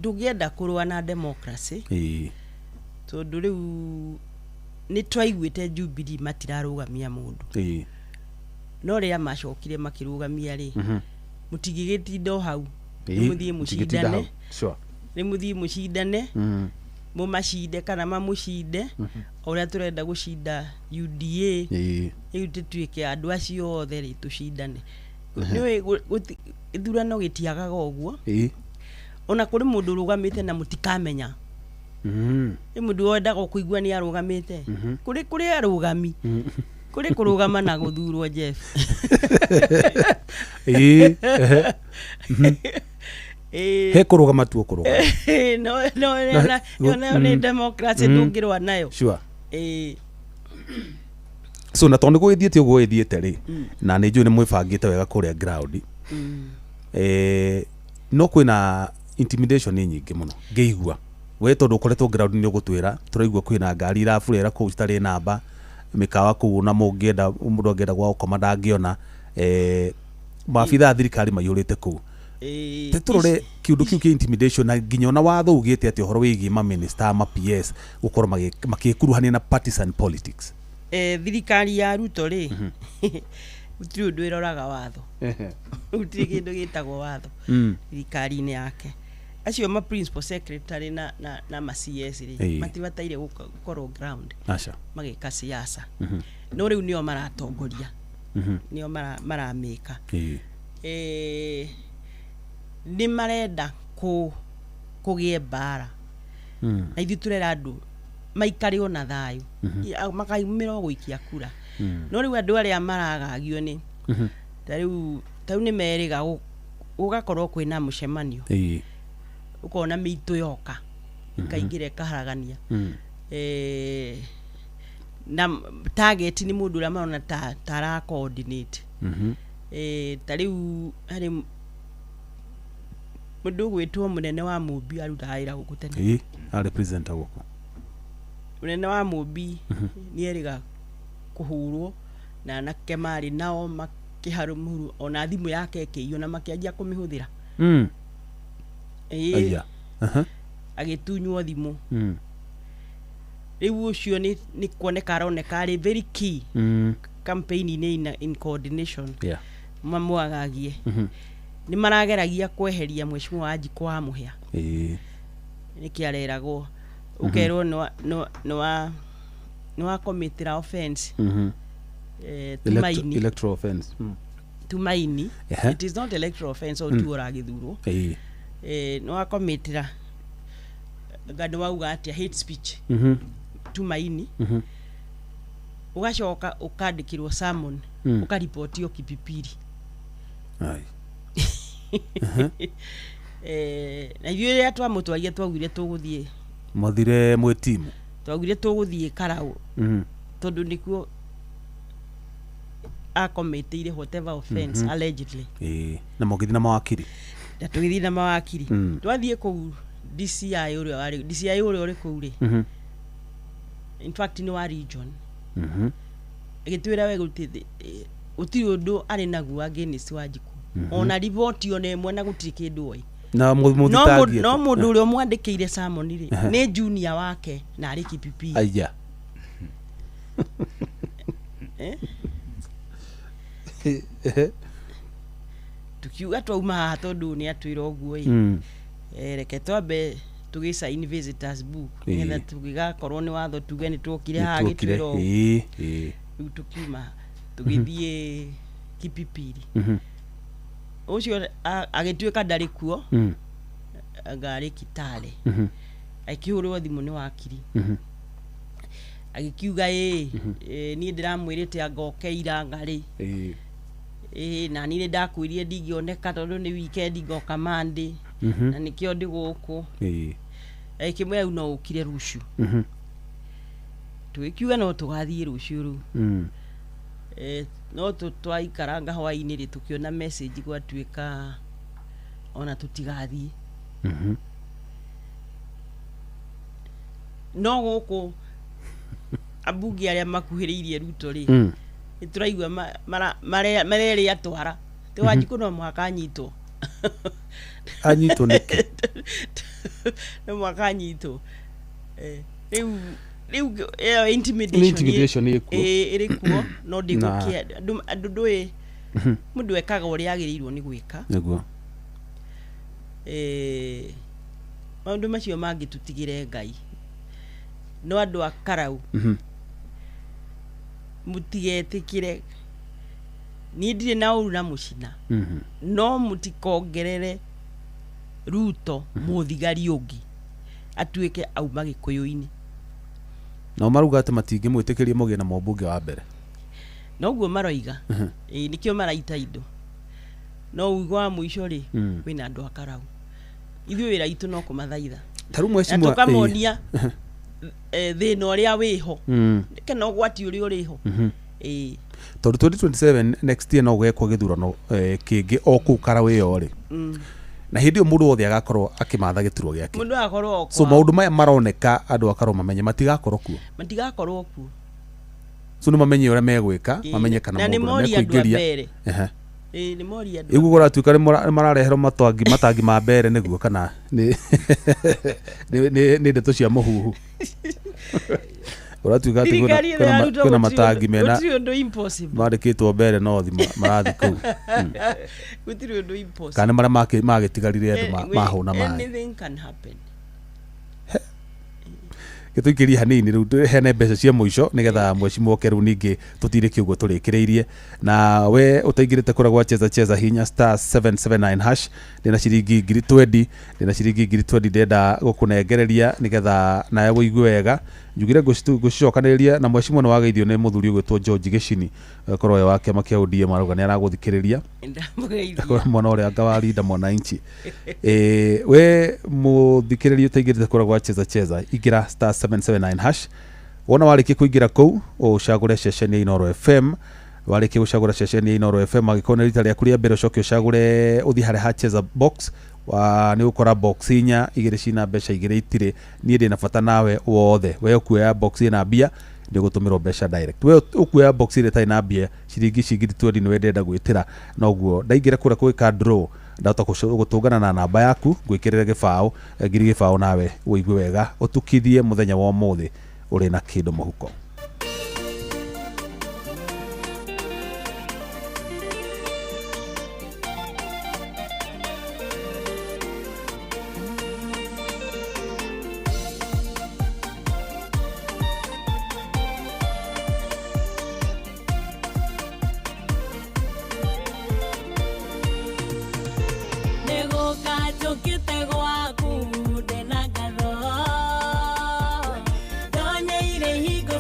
Ndũngĩenda kũrũa na democracy tondũ rĩu nĩ twaiguĩte Jubilee matirarũgamia mũndũ. No rĩrĩa macokire makĩrũgamia rĩ, mũtingĩgĩtinda o hau. Nĩ mũthiĩ mũcindane. Nĩ mũthiĩ mũcindane. Mũmacinde kana mamũcinde. O ũrĩa tũrenda gũcinda UDA. Rĩu tũtuĩke andũ acio othe rĩ tũcindane. Nĩũĩ gĩthurano gĩtiagaga ũguo. Ona kũrĩ mũndũ ũrũgamĩte na mũtikamenya. Nĩ mũndũ wendaga kũigua nĩ arũgamĩte. Kũrĩ arũgami. Kũrĩ kũrũgama na gũthurwo Jeff. He kũrũgama tu kũrũgama. No no nĩ democracy ndũngĩrũa nayo. Sure. So na tondũ gũgĩthiĩte ũguo gũgĩthiĩte rĩ, na nĩ njũĩ nĩ mwĩbangĩte wega kũrĩa ground. No kwĩna intimidation nyingĩ mũno ngĩigua. We tondũ ũkoretwo ground nĩ ũgũtwĩra tũraigua kwĩna ngari iraburera kũu citarĩ namba mĩkawa kũu na mũngĩenda mũndũ angĩenda gwa gũkoma ndangĩona maabithaa a thirikari maiyũrĩte kũu. Tũrore kĩũndũ kĩu kĩa intimidation na nginya ona watho ugĩte atĩ ũhoro wĩgiĩ ma minister ma PS gũkorwo makĩkuruhania na partisan politics. Thirikari ya Ruto rĩ gũtirĩ ũndũ ĩroraga watho. Gũtirĩ kĩndũ gĩtagwo watho thirikari-inĩ yake. Acio ma principal secretary na ma CS rĩ matibataire gũkorwo ground magĩka siasa. No rĩu nĩo maratongoria. Nĩo maramĩka. Nĩ marenda kũgĩe mbara. Na ithuĩ tũrera andũ maikare ona thayũ. Makaumĩra o gũikia kura. No rĩu andũ arĩa maragagio nĩ ta rĩu nĩ merĩga gũgakorwo kwĩna mũcemanio. Ũkona mĩitũ yoka ĩkaingĩra ĩkaharagania. Na target nĩ mũndũ ũrĩa marona ta ara coordinate. Ta rĩu harĩ mũndũ ũgwĩtwo mũnene wa Mũmbi arutaga wĩra gũkũ tene. Arĩ presenter gũkũ. Mũnene wa Mũmbi nĩ erĩga kũhũrwo na anake marĩ nao makĩharũmũru ona thimũ yake ĩkĩiywo na makĩanjia kũmĩhũthĩra. Agĩtunywo thimũ. Rĩu ũcio nĩ kuoneka aroneka arĩ very key campaign-inĩ in coordination. Mamwagagie. Nĩ marageragia kweheria mheshimiwa Wanjikũ wa Mũhĩa. Nĩkĩ areragwo ũkerwo nĩ wa commitira offense. Tumaini. Electoral offense. Tumaini. It is not electoral offense o tu ũragĩthurwo. Nĩ wa commitira ngandũ wauga atĩa hate speech. Tumaini. Ũgacoka ũkandĩkĩrwo summon, ũkaribotio Kipipiri. Na ithuĩ rĩrĩa twamũtwarire twaugire tũgũthiĩ. Mwathire mwĩ timu. Twaugire tũgũthiĩ Karau. Tondũ nĩkuo akomitĩire whatever offense allegedly. Na mũgĩthiĩ na mawakiri. Na tũgĩthiĩ na mawakiri. Twathiĩ kũu DCI ũrĩa warĩ DCI ũrĩa ũrĩ kũu rĩ. In fact nĩ wa region. Agĩtwĩra we gũtirĩ ũndũ arĩ naguo against Wanjikũ. Ona riboti ona ĩmwe na gũtirĩ kĩndũ oi. Na mũthitangie. No mũndũ ũrĩa ũmwandĩkĩire summon rĩ nĩ junior wake na arĩ Kipipiri. Aya. Tukiuga twauma haha tondũ nĩ atwĩra ũguo ĩ. Reke twambe tũgĩsign visitors book nĩgetha tũgĩgakorwo nĩ watho tuge nĩ tuokire haha gĩtwĩra ũguo. Rĩu tũkiuma tũgĩthiĩ Kipipiri. Ũcio agĩtuĩka ndarĩ kuo, anga arĩ Kitale. Akĩhũrĩrwo thimũ nĩ wakiri, agĩkiuga ĩ, niĩ ndĩramwĩrĩte angoke ira ngarĩ. Ĩĩ, na niĩ nĩ ndakwĩrire ndingĩoneka tondũ nĩ weekend, ngoka Monday, na nĩkĩo ndĩ gũkũ. Agĩkĩmwĩra rĩu no ũkire rũciũ. Tũgĩkiuga no tũgathiĩ rũciũ rĩu. No twaikaranga hwaĩ-inĩ rĩ, tũkĩona message gwatuĩka ona tũtigathiĩ. No gũkũ ambunge arĩa makuhĩrĩirie Ruto rĩ, nĩ tũraigua marerĩ atwara tĩ Wanjikũ no mũhaka anyitwo. Anyitwo nĩkĩ? No mũhaka anyitwo. Rĩu ĩyo intimidation. Nĩ intimidation ĩkuo. Ĩrĩ kuo, no ndĩgũkĩa andũ ndũĩ mũndũ ekaga ũrĩa agĩrĩirwo nĩ gwĩka. Maũndũ macio mangĩ tũtigĩre Ngai, no andũ a Karau, mũtigetĩkĩre. Niĩ ndirĩ na ũru na mũcina, no mũtikongerere Ruto mũthigari ũngĩ atuĩke auma Gĩkũyũ-inĩ. Nao maruga atĩ matingĩmwĩtĩkĩria mũgĩe na mũmbunge wa mbere. Noguo maroiga. Ĩĩ, nĩkĩo maraita indo, no ugo wa mũico rĩ, wĩna andũ a Karau. Ithuĩ wĩra witũ no kũmathaitha Ta rĩu na mheshimiwa, tũkamonia thĩna ũrĩa wĩho kana ũgwati ũrĩa ũrĩho. Ĩĩ. Tondũ 2027, next year, no gwekwo gĩthurano kĩngĩ o kũu Karau ĩyo rĩ, na hĩndĩ ĩyo mũndũ wothe agakorwo akĩmatha gĩturwa gĩake. Mũndũ agakorwo o So kwao. maũndũ maya maroneka andũ a Karau mamenye matigakorwo kuo. Matigakorwo kuo. So nĩ mamenye ũrĩa megwĩka, mamenye kana Na nĩ mũndũ ũrĩa moria andũ a mekũingĩria. mbere. Ĩĩ, nĩ moria andũ. Ĩguo kũratuĩka nĩ marareherwo matangi matangi ma mbere nĩguo kana nĩ ndeto cia mũhuhu ũratuĩka atĩ kwĩna- Thirikari ĩno kwĩna ya Ruto, kwĩna gũtirĩ matangi mena gũtirĩ ũndũ impossible. mandĩkĩtwo mbere no thi marathiĩ kũu. Gũtirĩ ũndũ impossible. Kana nĩ marĩa magĩtigarire andũ mahũna maĩ. Anything can happen. Gĩtũikĩrie hanini rĩu, hene mbeca cia mũico nĩgetha mheshimiwa oke rĩu ningĩ tũtirĩkie ũguo tũrĩkĩrĩirie. Na we ũtaingĩrĩte kũrĩa gwa Cheza Cheza, hinya *779 hash. Ndĩna ciringi 20,000, ndĩna ciringi 20,000 ndĩrenda gũkũnengereria nĩgetha nawe ũigue wega. Njugire ngũcicokanĩrĩria na mheshimiwa nĩ wageithio nĩ mũthuri ũgwĩtwo George Gĩcini, korwo we wa kĩama kĩa ODM, arauga nĩ aragũthikĩrĩria. Ndamũgeithia. Mwana ũrĩa anga warinda mwananchi. We mũthikĩrĩria ũtaingĩrĩte kũrĩa gwa Cheza Cheza, ingĩra *779 hash. Wona warĩkia kũingĩra kũu, ũcagũre ceceni ya Inooro FM. Warĩkia gũcagũra ceceni ya Inooro FM, angĩkorwo nĩ rita rĩaku rĩa mbere, ũcoke ũcagũre, ũthiĩ harĩa ha Cheza box wa nĩ ũgũkora box inya, igĩrĩ cina mbeca, igĩrĩ itirĩ. Niĩ ndĩna bata nawe wothe. We ũkuoya box ĩna mbia, nĩ ũgũtũmĩrwo mbeca direct. We ũkuoya box ĩrĩa ĩtarĩ na mbia, ciringi ici 20,000 nĩwe ndĩrenda gwĩtĩra. Noguo ndaingĩra kũrĩa gwĩka draw, ndahota gũtũngana na namba yaku, ngwĩkĩrĩre gĩbaũ, 0,000, nawe ũigue wega, ũtukithie mũthenya wa ũmũthĩ ũrĩ na kĩndũ mũhuko. Nĩgũka njũkĩte gwaku ndĩna ngatho, ndonyeire hingo.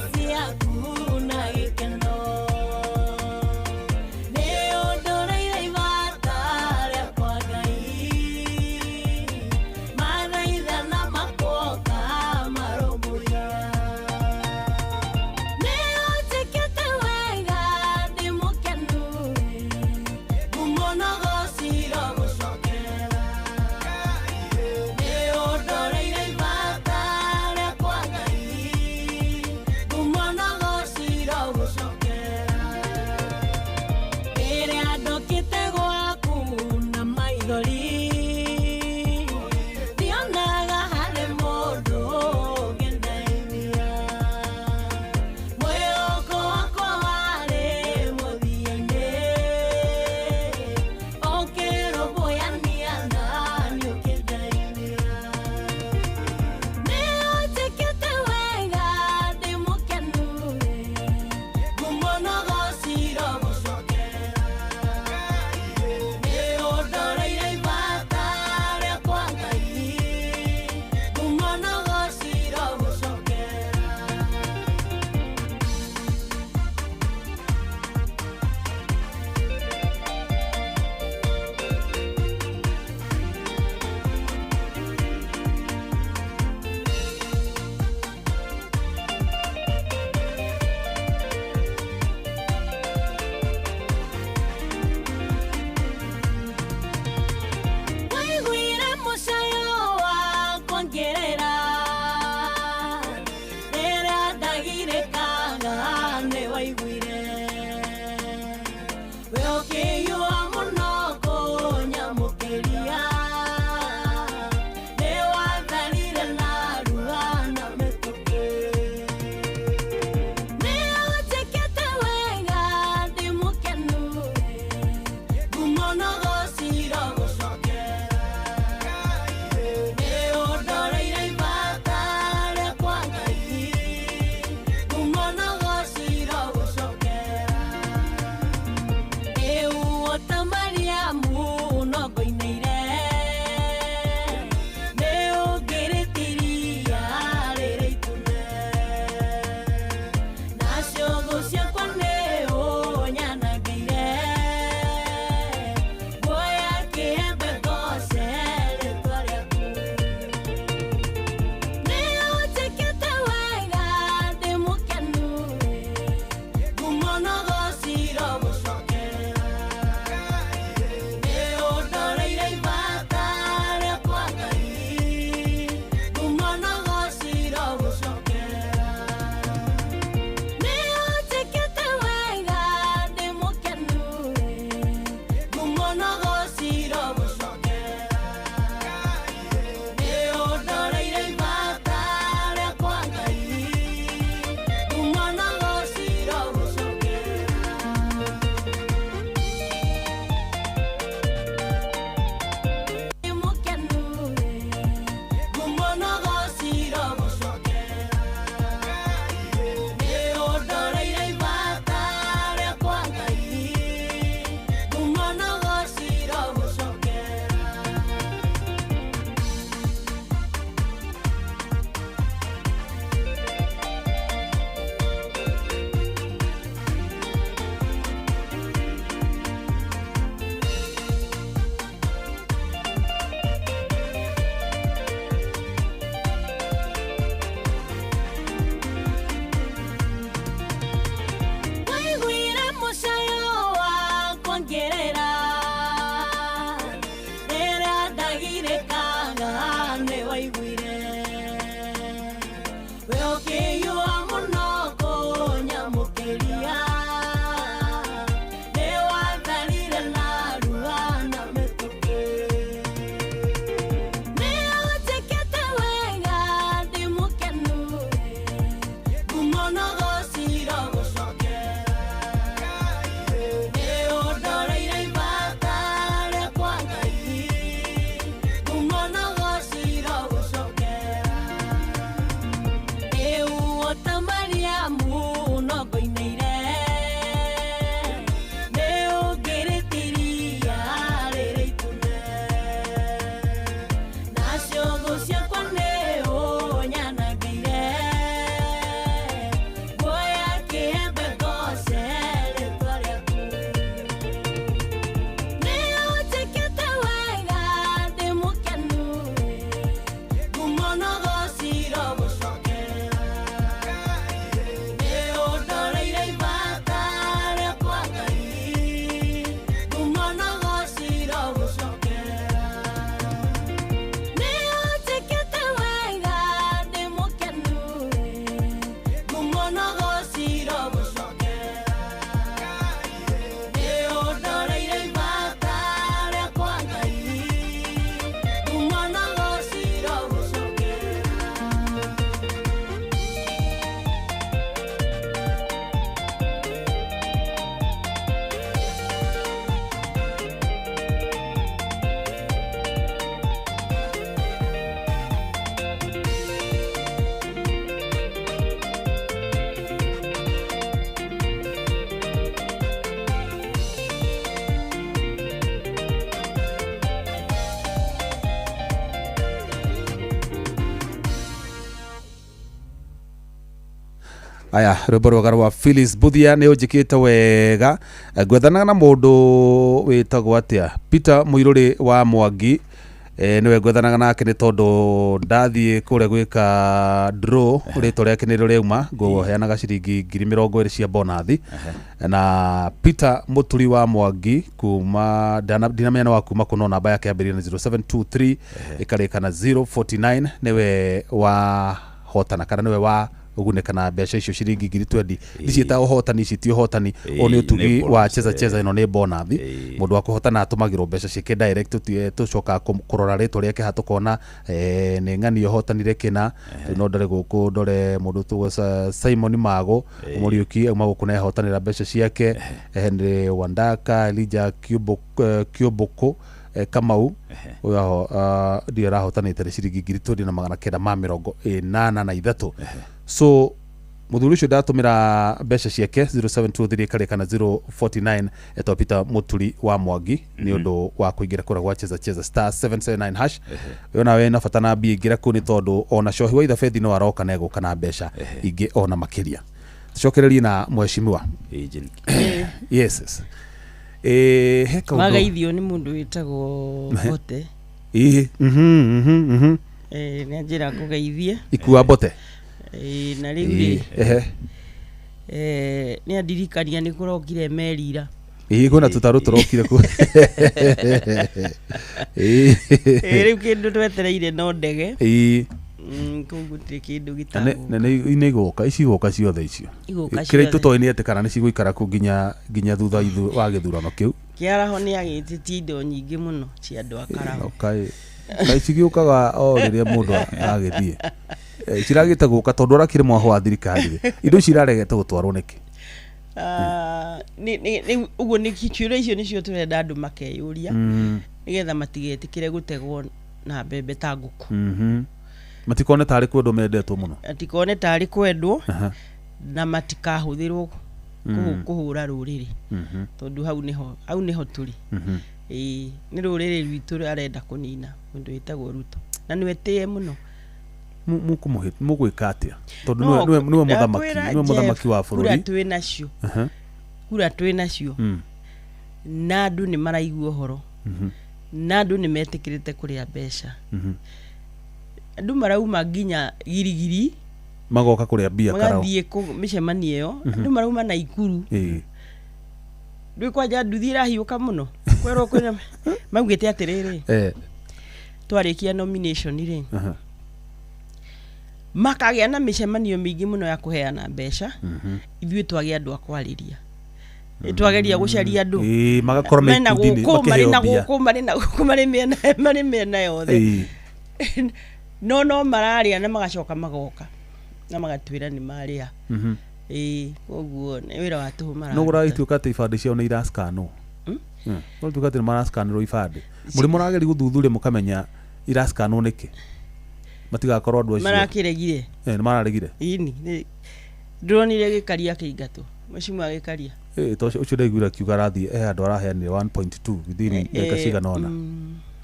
Aya, rwĩmbo rwega rwa Phyllis Buthia nĩ ũnjĩkĩte wega. Ngwethanaga na mũndũ wĩtagwo atĩa, Peter Mũirũrĩ wa Mwangi. Nĩwe ngwethanaga nake nĩ tondũ ndathiĩ kũrĩa gwĩka draw, rĩtwa rĩake nĩrĩo rĩauma, ngũheanaga ciringi 20,000 cia bonathi. Na Peter Mũturi wa Mwangi kuma ndinamenya nĩ wa kuma kũ, no namba yake yambĩrĩria na 0723 ĩkarĩka na 049, nĩwe wa hotana kana nĩwe wa ũgunĩka na mbeca icio ciringi 20,000. Ndiciĩta ũhotani, ici ti ũhotani, ũyũ nĩ ũtugi nĩ wa bonus, Cheza Cheza, ĩno nĩ bonathi. Mũndũ wa kũhotana atũmagĩrwo mbeca ciake direct, tũcokaga kũrora rĩtwa rĩake haha tũkona nĩ ng'ani ũhotanire kĩna. Rĩu no ndore gũkũ, ndore mũndũ tũgwo Simon Mago Mũriũki auma gũkũ na ehotanĩra mbeca ciake, Henry Wandaka, Elijah Kiũmbũkũ, Kamau ũyũ aho ndio arahotanĩte nĩ ciringi 20,983. So muthuri ũcio ndatũmĩra mbeca ciake 0723 ĩkarĩka na 049, etwo Peter Mũturi wa Mwangi, nĩ ũndũ wa kũingĩra kũrĩa gwa Cheza Cheza star 779 hash. We nawe na bata na mbia, ingĩra kũu nĩ tondũ ona cohi wa ithabethi no aroka na egũka na mbeca ingĩ ona makĩria. Tucokererie na mheshimiwa. Agent. Yes, he kaũndũ Wagaithio nĩ mũndũ wĩtagwo Bote. Ĩĩ, mhm. Nĩ anjĩra ngũgeithie. Ikua Bote. Na rĩu rĩ, nĩ andirikania nĩ kũrokire meri ira. Ĩĩ, kwĩna tũtarũ tũrokire kũ. Rĩu kĩndũ twetereire no ndege. Kũu gũtirĩ kĩndũ Na gĩtagũka. nĩ igũka ici, igũka ciothe icio. Igũka Kĩrĩa ciothe. tũtoĩ nĩ atĩ kana nĩ cigũikara kũ nginya thutha wa gĩthurano kĩu. Kĩaraho nĩ agĩtĩtie indo nyingĩ mũno cia andũ a Karaũ. Kaĩ kaĩ cigĩũkaga o rĩrĩa mũndũ agĩthiĩ. Ciragĩte gũka tondũ ũrakĩrĩ mwaho wa thirikari rĩ, indo ici iraregete gũtwarwo nĩkĩ? Ah, ũguo nĩ ciũria icio nĩcio tũrenda andũ makeyũria nĩgetha matigetĩkĩre gũtegwo na mbembe ta ngũkũ. Matikone tarĩ kwendwo mendetwo mũno. Matikone tarĩ kwendwo na matikahũthĩrwo kũhũra rũrĩrĩ, tondũ hau nĩho tũrĩ. Ĩĩ, nĩ rũrĩrĩ rwitũ arenda kũnina mũndũ wĩtagwo Ruto, na nĩwe tĩe mũno. Mũgwĩka atĩa tondũ No, nĩwe mũthamaki, ndakwĩra nĩwe mũthamaki Jeff, wa kura bũrũri? Twĩ nacio, kura twĩ nacio, na andũ nĩ maraigua ũhoro, na andũ nĩ metĩkĩrĩte kũrĩa mbeca. Andũ marauma nginya Girigiri Magoka kũrĩa mbia Karau. Magathiĩ mĩcemanio ĩyo. Andũ marauma Naikuru. Ndwĩ kwanja nduthi ĩrahiũka mũno kwerwo kwĩna maugĩte atĩrĩrĩ, twarĩkia nomination rĩ, makagĩa na mĩcemanio mĩingĩ mũno ya kũheana mbeca. Ithuĩ twagĩa andũ a kwarĩria. Nĩ twageria gũcaria andũ Ĩĩ, magakorwo me mena ikundi-inĩ, gũkũ marĩ makĩheo na mbia. gũkũ marĩ na gũkũ marĩ mĩena yothe. No mararĩa na magacoka magoka na magatwĩra nĩ marĩa. Ĩĩ, koguo nĩ wĩra wa tũhũ No mararuta. kũragĩtuĩka atĩ ibandĩ ciao nĩ iraskanwo. Kũratuĩka atĩ nĩ maraskanĩrwo ibandĩ, mũrĩ mũrageria gũthuthuria mũkamenya iraskanwo nĩkĩ, matigakorwo andũ acio Marakĩregire. Nĩ mararegire. Ĩni ndĩronire gĩkaria kĩingatwo, mheshimiwa gĩkaria. To ũcio ndaiguire akiuga arathiĩ he andũ araheanire 1.2 within ndagĩka cigana ũna.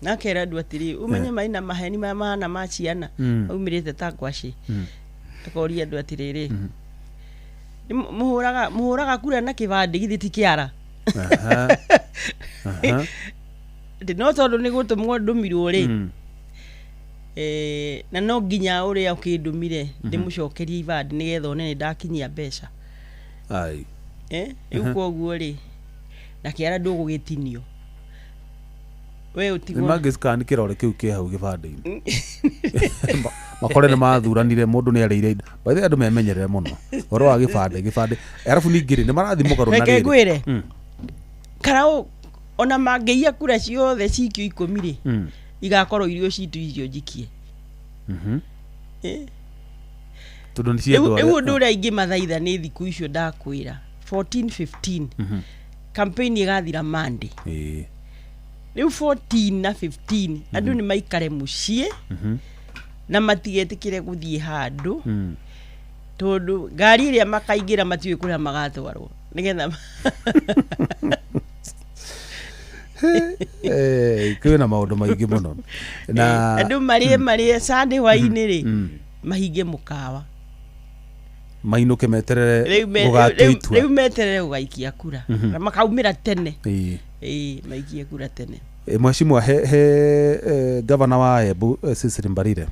Nakera andũ atĩrĩ, ũmenye marĩ na maheni maya mahana ma ciana maumĩrĩte ta ngwacĩ. Akoria andũ atĩrĩrĩ, nĩ mũhũraga kura na kĩbandĩ, githĩ ti kĩara? Aha. Aha. Atĩ no tondũ nĩ gũtũmwo ndũmirwo rĩ, na no nginya ũrĩa ũkĩndũmire ndĩmũcokerie ibandĩ nĩgetha one nĩ ndakinyia mbeca. Ai. Rĩu koguo rĩ, na kĩara ndũgũgĩtinio we Nĩ ũtigwo. mangĩscan kĩrore kĩu kĩ hau gĩbandĩ-inĩ, makore nĩ mathuranire mũndũ nĩ arĩire indo. By the way, andũ memenyerere mũno ũhoro wa gĩbandĩ arabu ningĩ rĩ, nĩ marathiĩ mũgarũ na Reke rĩrĩ. ngwĩre, Karau ona mangĩiya kura ciothe cikio 10 rĩ, igakorwo irio citũ icio njikie. Tondũ nĩ cia Rĩu andũ rĩu arĩa- ũndũ ũrĩa ingĩmathaitha nĩ thikũ icio ndakwĩra 14 15 campaign ĩgathira Monday. Rĩu 14 na 15 andũ nĩ maikare mũciĩ na matigetĩkĩre gũthiĩ handũ, tondũ ngari ĩrĩa makaingĩra matiũĩ kũrĩa magatwarwo nĩgetha Kwĩna maũndũ maingĩ mũno na andũ marĩe Sunday hwainĩ rĩ, mahinge mũkawa. Mainũke meterere gũgatua itua. Rĩu meterere gũgaikia kura. Na makaumĩra tene. Ĩĩ, maikie kura tene. Mheshimiwa he governor wa Embu Cecily Mbarire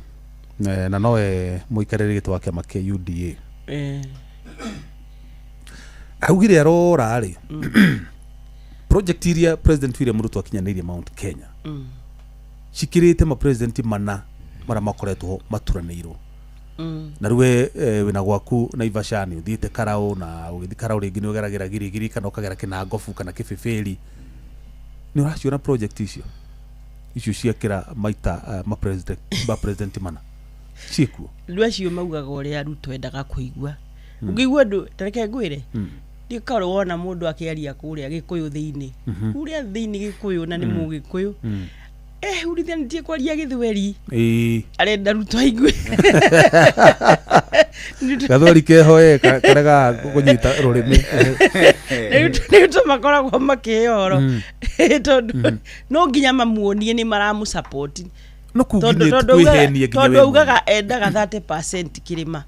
na nowe mũikarĩri gĩtĩ wa kĩama kĩa UDA. Augire arora rĩ project iria President William Ruto akinyanĩirie Mount Kenya cikirite ma president mana mara makoretwo maturanĩirwo. Na rĩu wĩna gwaku Naivasha nĩ ũthiĩte Karau na ũgĩthiĩ Karau rĩngĩ nĩ ũgeragĩra Girigiri kana ũkagera Kĩnangobu kana Kĩbĩbĩri. Nĩ ũraciona project icio ciakĩra maita ma president mana ciĩkuo. Andũ acio maugaga ũrĩa Ruto endaga kũigua. Ũngĩigua andũ ta reke ngwĩre ndĩkorwo wona mũndũ akĩaria kũrĩa Gĩkũyũ thĩinĩ. Kũrĩa thĩinĩ Gĩkũyũ na nĩ Mũgĩkũyũ. Urithanĩtie kwaria Gĩthweri. Arenda Ruto aigue. Gathweri keho karega kũnyita rũrĩmĩ. Nĩ Ruto makoragwo makĩheo ũhoro. Tondũ no nginya mamuonie nĩ maramũ-support. No kuugithia kwĩhenia nginya tondũ augaga endaga 30% kĩrĩma.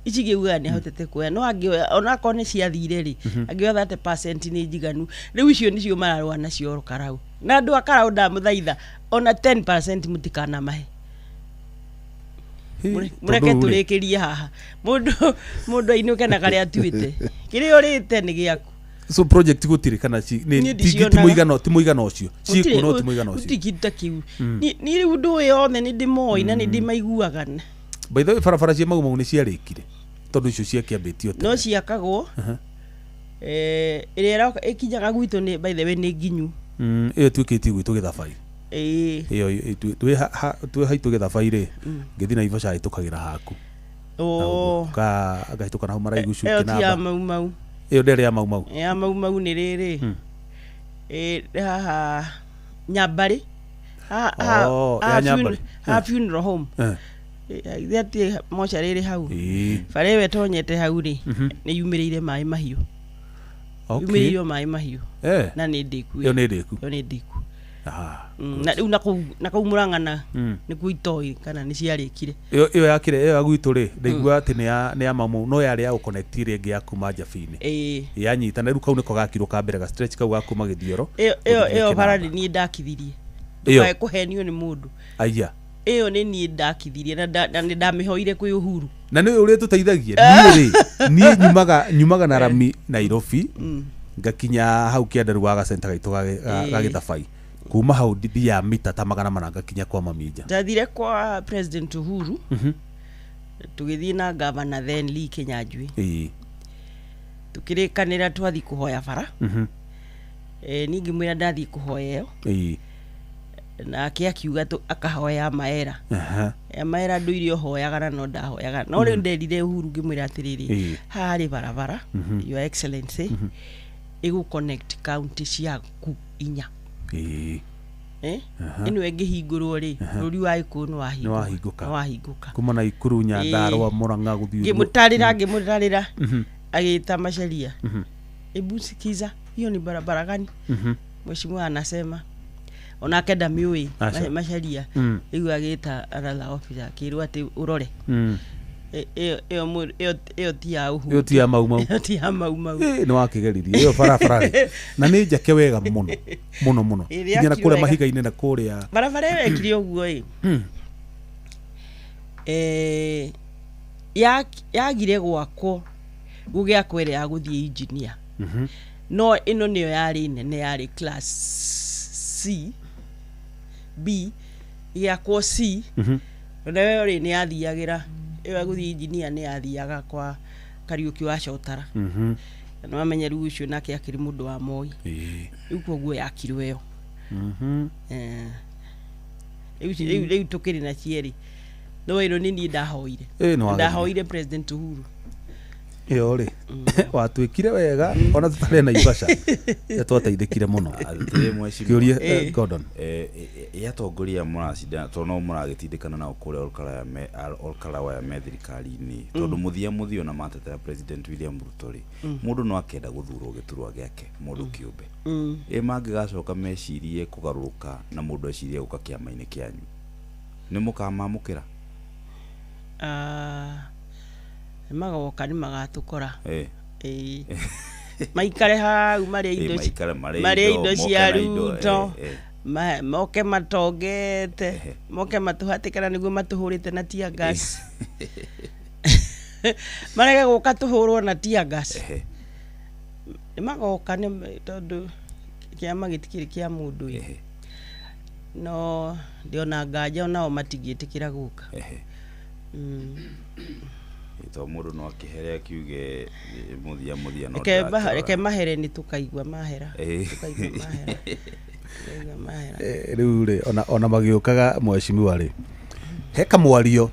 Ici ngĩugaga nĩ ahotete kuoya no angĩoya onakorwo nĩ ciathire rĩ angĩoya 30% nĩ njiganu. Rĩu icio nĩcio mararũa nacio Karau. Na andũ a Karau ndamũthaitha ona 10% mũtikanamahe. Mũreke tũrĩkĩrie haha. Mũndũ ainũke na karĩa atuĩte. Kĩrĩa ũrĩte nĩ gĩaku. So project gũtirĩ kana ti mũigana ũcio. Ciĩkuo no ti mũigana ũcio. Gũtirĩ kĩndũ ta kĩu. Niĩ rĩu ũndũ ũyũ othe nĩ ndĩmoĩ na nĩ ndĩmaiguaga. By the way barabara cia Mau Mau nĩ ciarĩkire tondũ icio ciakĩambĩtio tene. No ciakagwo. Ĩrĩa ĩkinyaga gwitũ nĩ by the way nĩ nginyu. Ĩyo ĩtuĩkĩtie gwitũ Gĩthabai. Ĩyo twĩ haitũ Gĩthabai rĩ ngĩthiĩ Naivasha hĩtũkagĩra haku. Ngahĩtũka na hau Maraigucu Ĩyo ti ya Mau Mau. Ĩyo ndĩrĩ ya Mau Mau. Ya Mau Mau nĩ rĩrĩ. Haha Nyambarĩ. Ya Nyambarĩ. Haha funeral home. Ithe atĩ mocarĩ ĩrĩ hau. Bara ĩyo ĩtonyete hau rĩ nĩ yumĩrĩire maĩ mahiũ. Yumĩrĩirio maĩ mahiũ. Na nĩ ndĩku. Ĩyo nĩ ndĩku. Ĩyo nĩ ndĩku. Na rĩu na kũu Mũrang'ana nĩkuo itoĩ kana nĩ ciarĩkire. Ĩyo yakĩre ĩyo ya gwitũ rĩ ndaigua atĩ nĩ ya Mau Mau no yarĩ ya gũconnect ĩrĩa ĩngĩ ya kuma Njabini. Yanyita na rĩu kau nĩko gakirwo ka mbere ga stretch kau ga kuma Gĩthioro. Ĩyo bara nĩ niĩ ndakithirie. Ndũkae kũhenio nĩ mũndũ. Aya. Ĩyo nĩ niĩ ndakithirie na nĩ ndamĩhoire kwĩ Uhuru. Na nĩ ũrĩa tũteithagia niĩ rĩ niĩ nyumaga na rami Nairobi ngakinya hau Kĩandarũa ga center gaitũ ga Gĩthabai. Kuma hau thiaga mita ta 400 ngakinya kwa Maminja. Ndathire kwa President Uhuru tũgĩthiĩ na governor then Lee Kinyanjui. Tũkĩrĩkanĩra twathiĩ kũhoya bara. Niĩ ngĩmwĩra ndathiĩ kũhoya ĩyo. Nake akiuga akahoya Maera. Ya Maera ndũire ũhoyaga na no ndahoyaga. No rĩu nderire Uhuru ngĩmwĩra atĩrĩrĩ haha rĩ barabara Your Excellency ĩgũ connect county ciaku inya. Ĩno ĩngĩhingũrwo rĩ bũrũri wa Gĩkũyũ nĩ wahingũka. Kuma Naikuru Nyandarũa Mũrang'a gũthiĩ ngĩmũtarĩra agĩta Macharia. Ebu sikiza hiyo ni barabara gani? Mheshimiwa anasema onake ndamĩũĩ Macharia. Rĩu agĩta another officer akĩrwo atĩ ũrore. Ĩyo ti ya Uhuru. Ĩyo ti ya Mau Mau. Ĩyo ti ya Mau Mau. Nĩ wakĩgeririe ĩyo barabara rĩ na nĩ njake wega mũno mũno mũno nginya na kũrĩa mahiga-inĩ na kũrĩa barabara ĩyo ĩkire ũguo ĩ yagire gwakwo gũgĩakwo ĩrĩa ya gũthiĩ engineer. No ĩno nĩyo yarĩ nene yarĩ class C B ĩgĩakwo C. Nayo rĩ nĩ yathiagĩra ĩyo ya gũthiĩ engineer nĩ yathiaga kwa Kariũki wa Cotara. Na nĩwamenya rĩu ũcio nake akĩrĩ mũndũ wa Moi. Rĩu koguo yakirwo ĩyo. Rĩu tũkĩrĩ na cierĩ. No ĩno nĩ niĩ ndahoire. Ndahoire President Uhuru. Ĩyo rĩ watuĩkire wega ona tũtarĩ Naivasha twateithĩkire mũno. Kĩũria Gordon. Yatongoria mũracindana tondũ no mũragĩtindĩkana nao kũrĩa Olkalau me thirikari-inĩ tondũ mũthia mũthia ona matetera President William Ruto rĩ mũndũ no akenda gũthurwo gĩturwa gĩake mũndũ kĩũmbe. Ĩ mangĩgacoka mecirie kũgarũrũka na mũndũ ecirie gũka kĩama-inĩ kĩanyu nĩ mũkamamũkĩra? Nĩ magoka, nĩ magatũkora. Ĩĩ, maikare hau marĩa indo maikare marĩe marĩe indo, indo moke cia na indo, Ruto, moke matongete, moke matũhatĩke na nĩguo matũhũrĩte na tear gas, marege gũka tũhũrwo na tear gas. Nĩ magoka, nĩ tondũ kĩama gĩtikĩrĩ kĩa mũndũ ĩ. No ndĩona nganja onao matingĩtĩkĩra gũka. To mũndũ no akĩhere akiuge mũthia mũthia no Reke ndĩrakĩrora. reke mahere, nĩ tũkaigua mahera. Tũkaigua mahera, tũkaigua mahera. Rĩu rĩ, ona magĩũkaga, mheshimiwa rĩ, he kamwario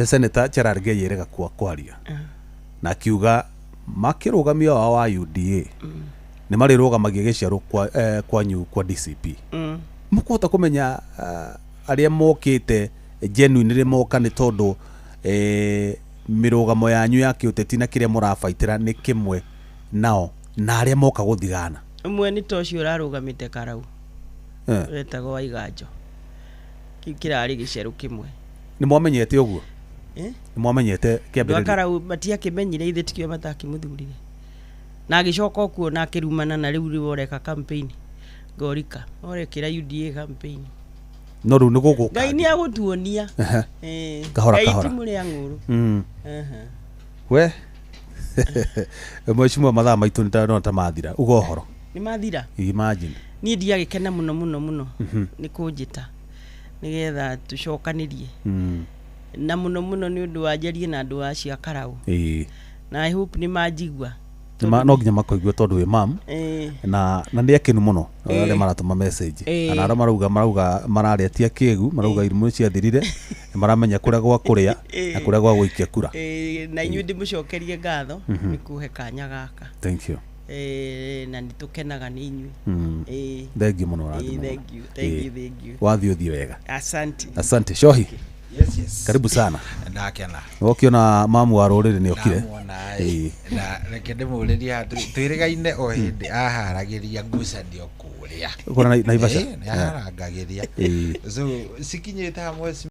Senator Cherargei erega kwa kwaria na akiuga makĩrũgamia wao wa UDA nĩ marĩrũgamagia gĩciaro kwa, kwanyu kwa DCP. Mũkũhota kũmenya arĩa mokĩte genuine rĩ moka nĩ tondũ mĩrũgamo yanyu ya kĩũteti na kĩrĩa mũrabaitĩra nĩ kĩmwe nao na arĩa moka gũthigana? Ũmwe nĩ ta ũcio ũrarũgamĩte Karau, wetagwo Waiganjo, kĩu kĩrarĩ gĩcerũ kĩmwe. Nĩ mwamenyete ũguo? Eh? Nĩ mwamenyete Andũ a kĩambĩrĩria? Karau matiakĩmenyire, ithe tikĩo matakĩmũthurire, na agĩcoka okuo na akĩrumana, na rĩu ũreka campaign Ngorika orekĩra UDA campaign. No rĩu nĩ gũgũka. Ngai nĩ agũtuonia. Kahora, Ngai kahora. ti mũrĩa ng'ũrũ. We mheshimiwa, mathaa maitũ nĩ ndona ta mathira, uga ũhoro. Nĩ mathira. Imagine. Niĩ ndiagĩkena mũno mũno mũno nĩ kũnjĩta nĩgetha tũcokanĩrie, na mũno mũno nĩ ũndũ wa njarie na andũ acio a Karau, na I hope nĩ manjigua. No nginya makoigue tondũ wĩ mam na nĩ akenu mũno arĩa maratũma message na arĩa marauga mararĩa ti akĩgu, marauga irimũ ciathirire, nĩ maramenya kũrĩa gwa kũrĩa na kũrĩa gwa gũikia kura. Na inyuĩ ndĩmũcokerie ngatho nĩ kũhe kanya gaka. Thank you. Na nĩ tũkenaga nĩ inyuĩ. Thank you mũno, ũrathimwo mũno. Thank you, thank you, thank you. Wathiĩ ũthiĩ wega. Asante. Asante. Shohi. Yes. Karibu sana. Ndakena. Ũkĩona mamu wa rũrĩrĩ nĩ okire. Ndamuona ĩ. Na reke ndĩmũrĩrie, twĩrĩgaine o hĩndĩ aharagĩria ngucanio kũrĩa Kũrĩa Naivasha? Nĩ aharangagĩria. So cikinyĩte hamwe.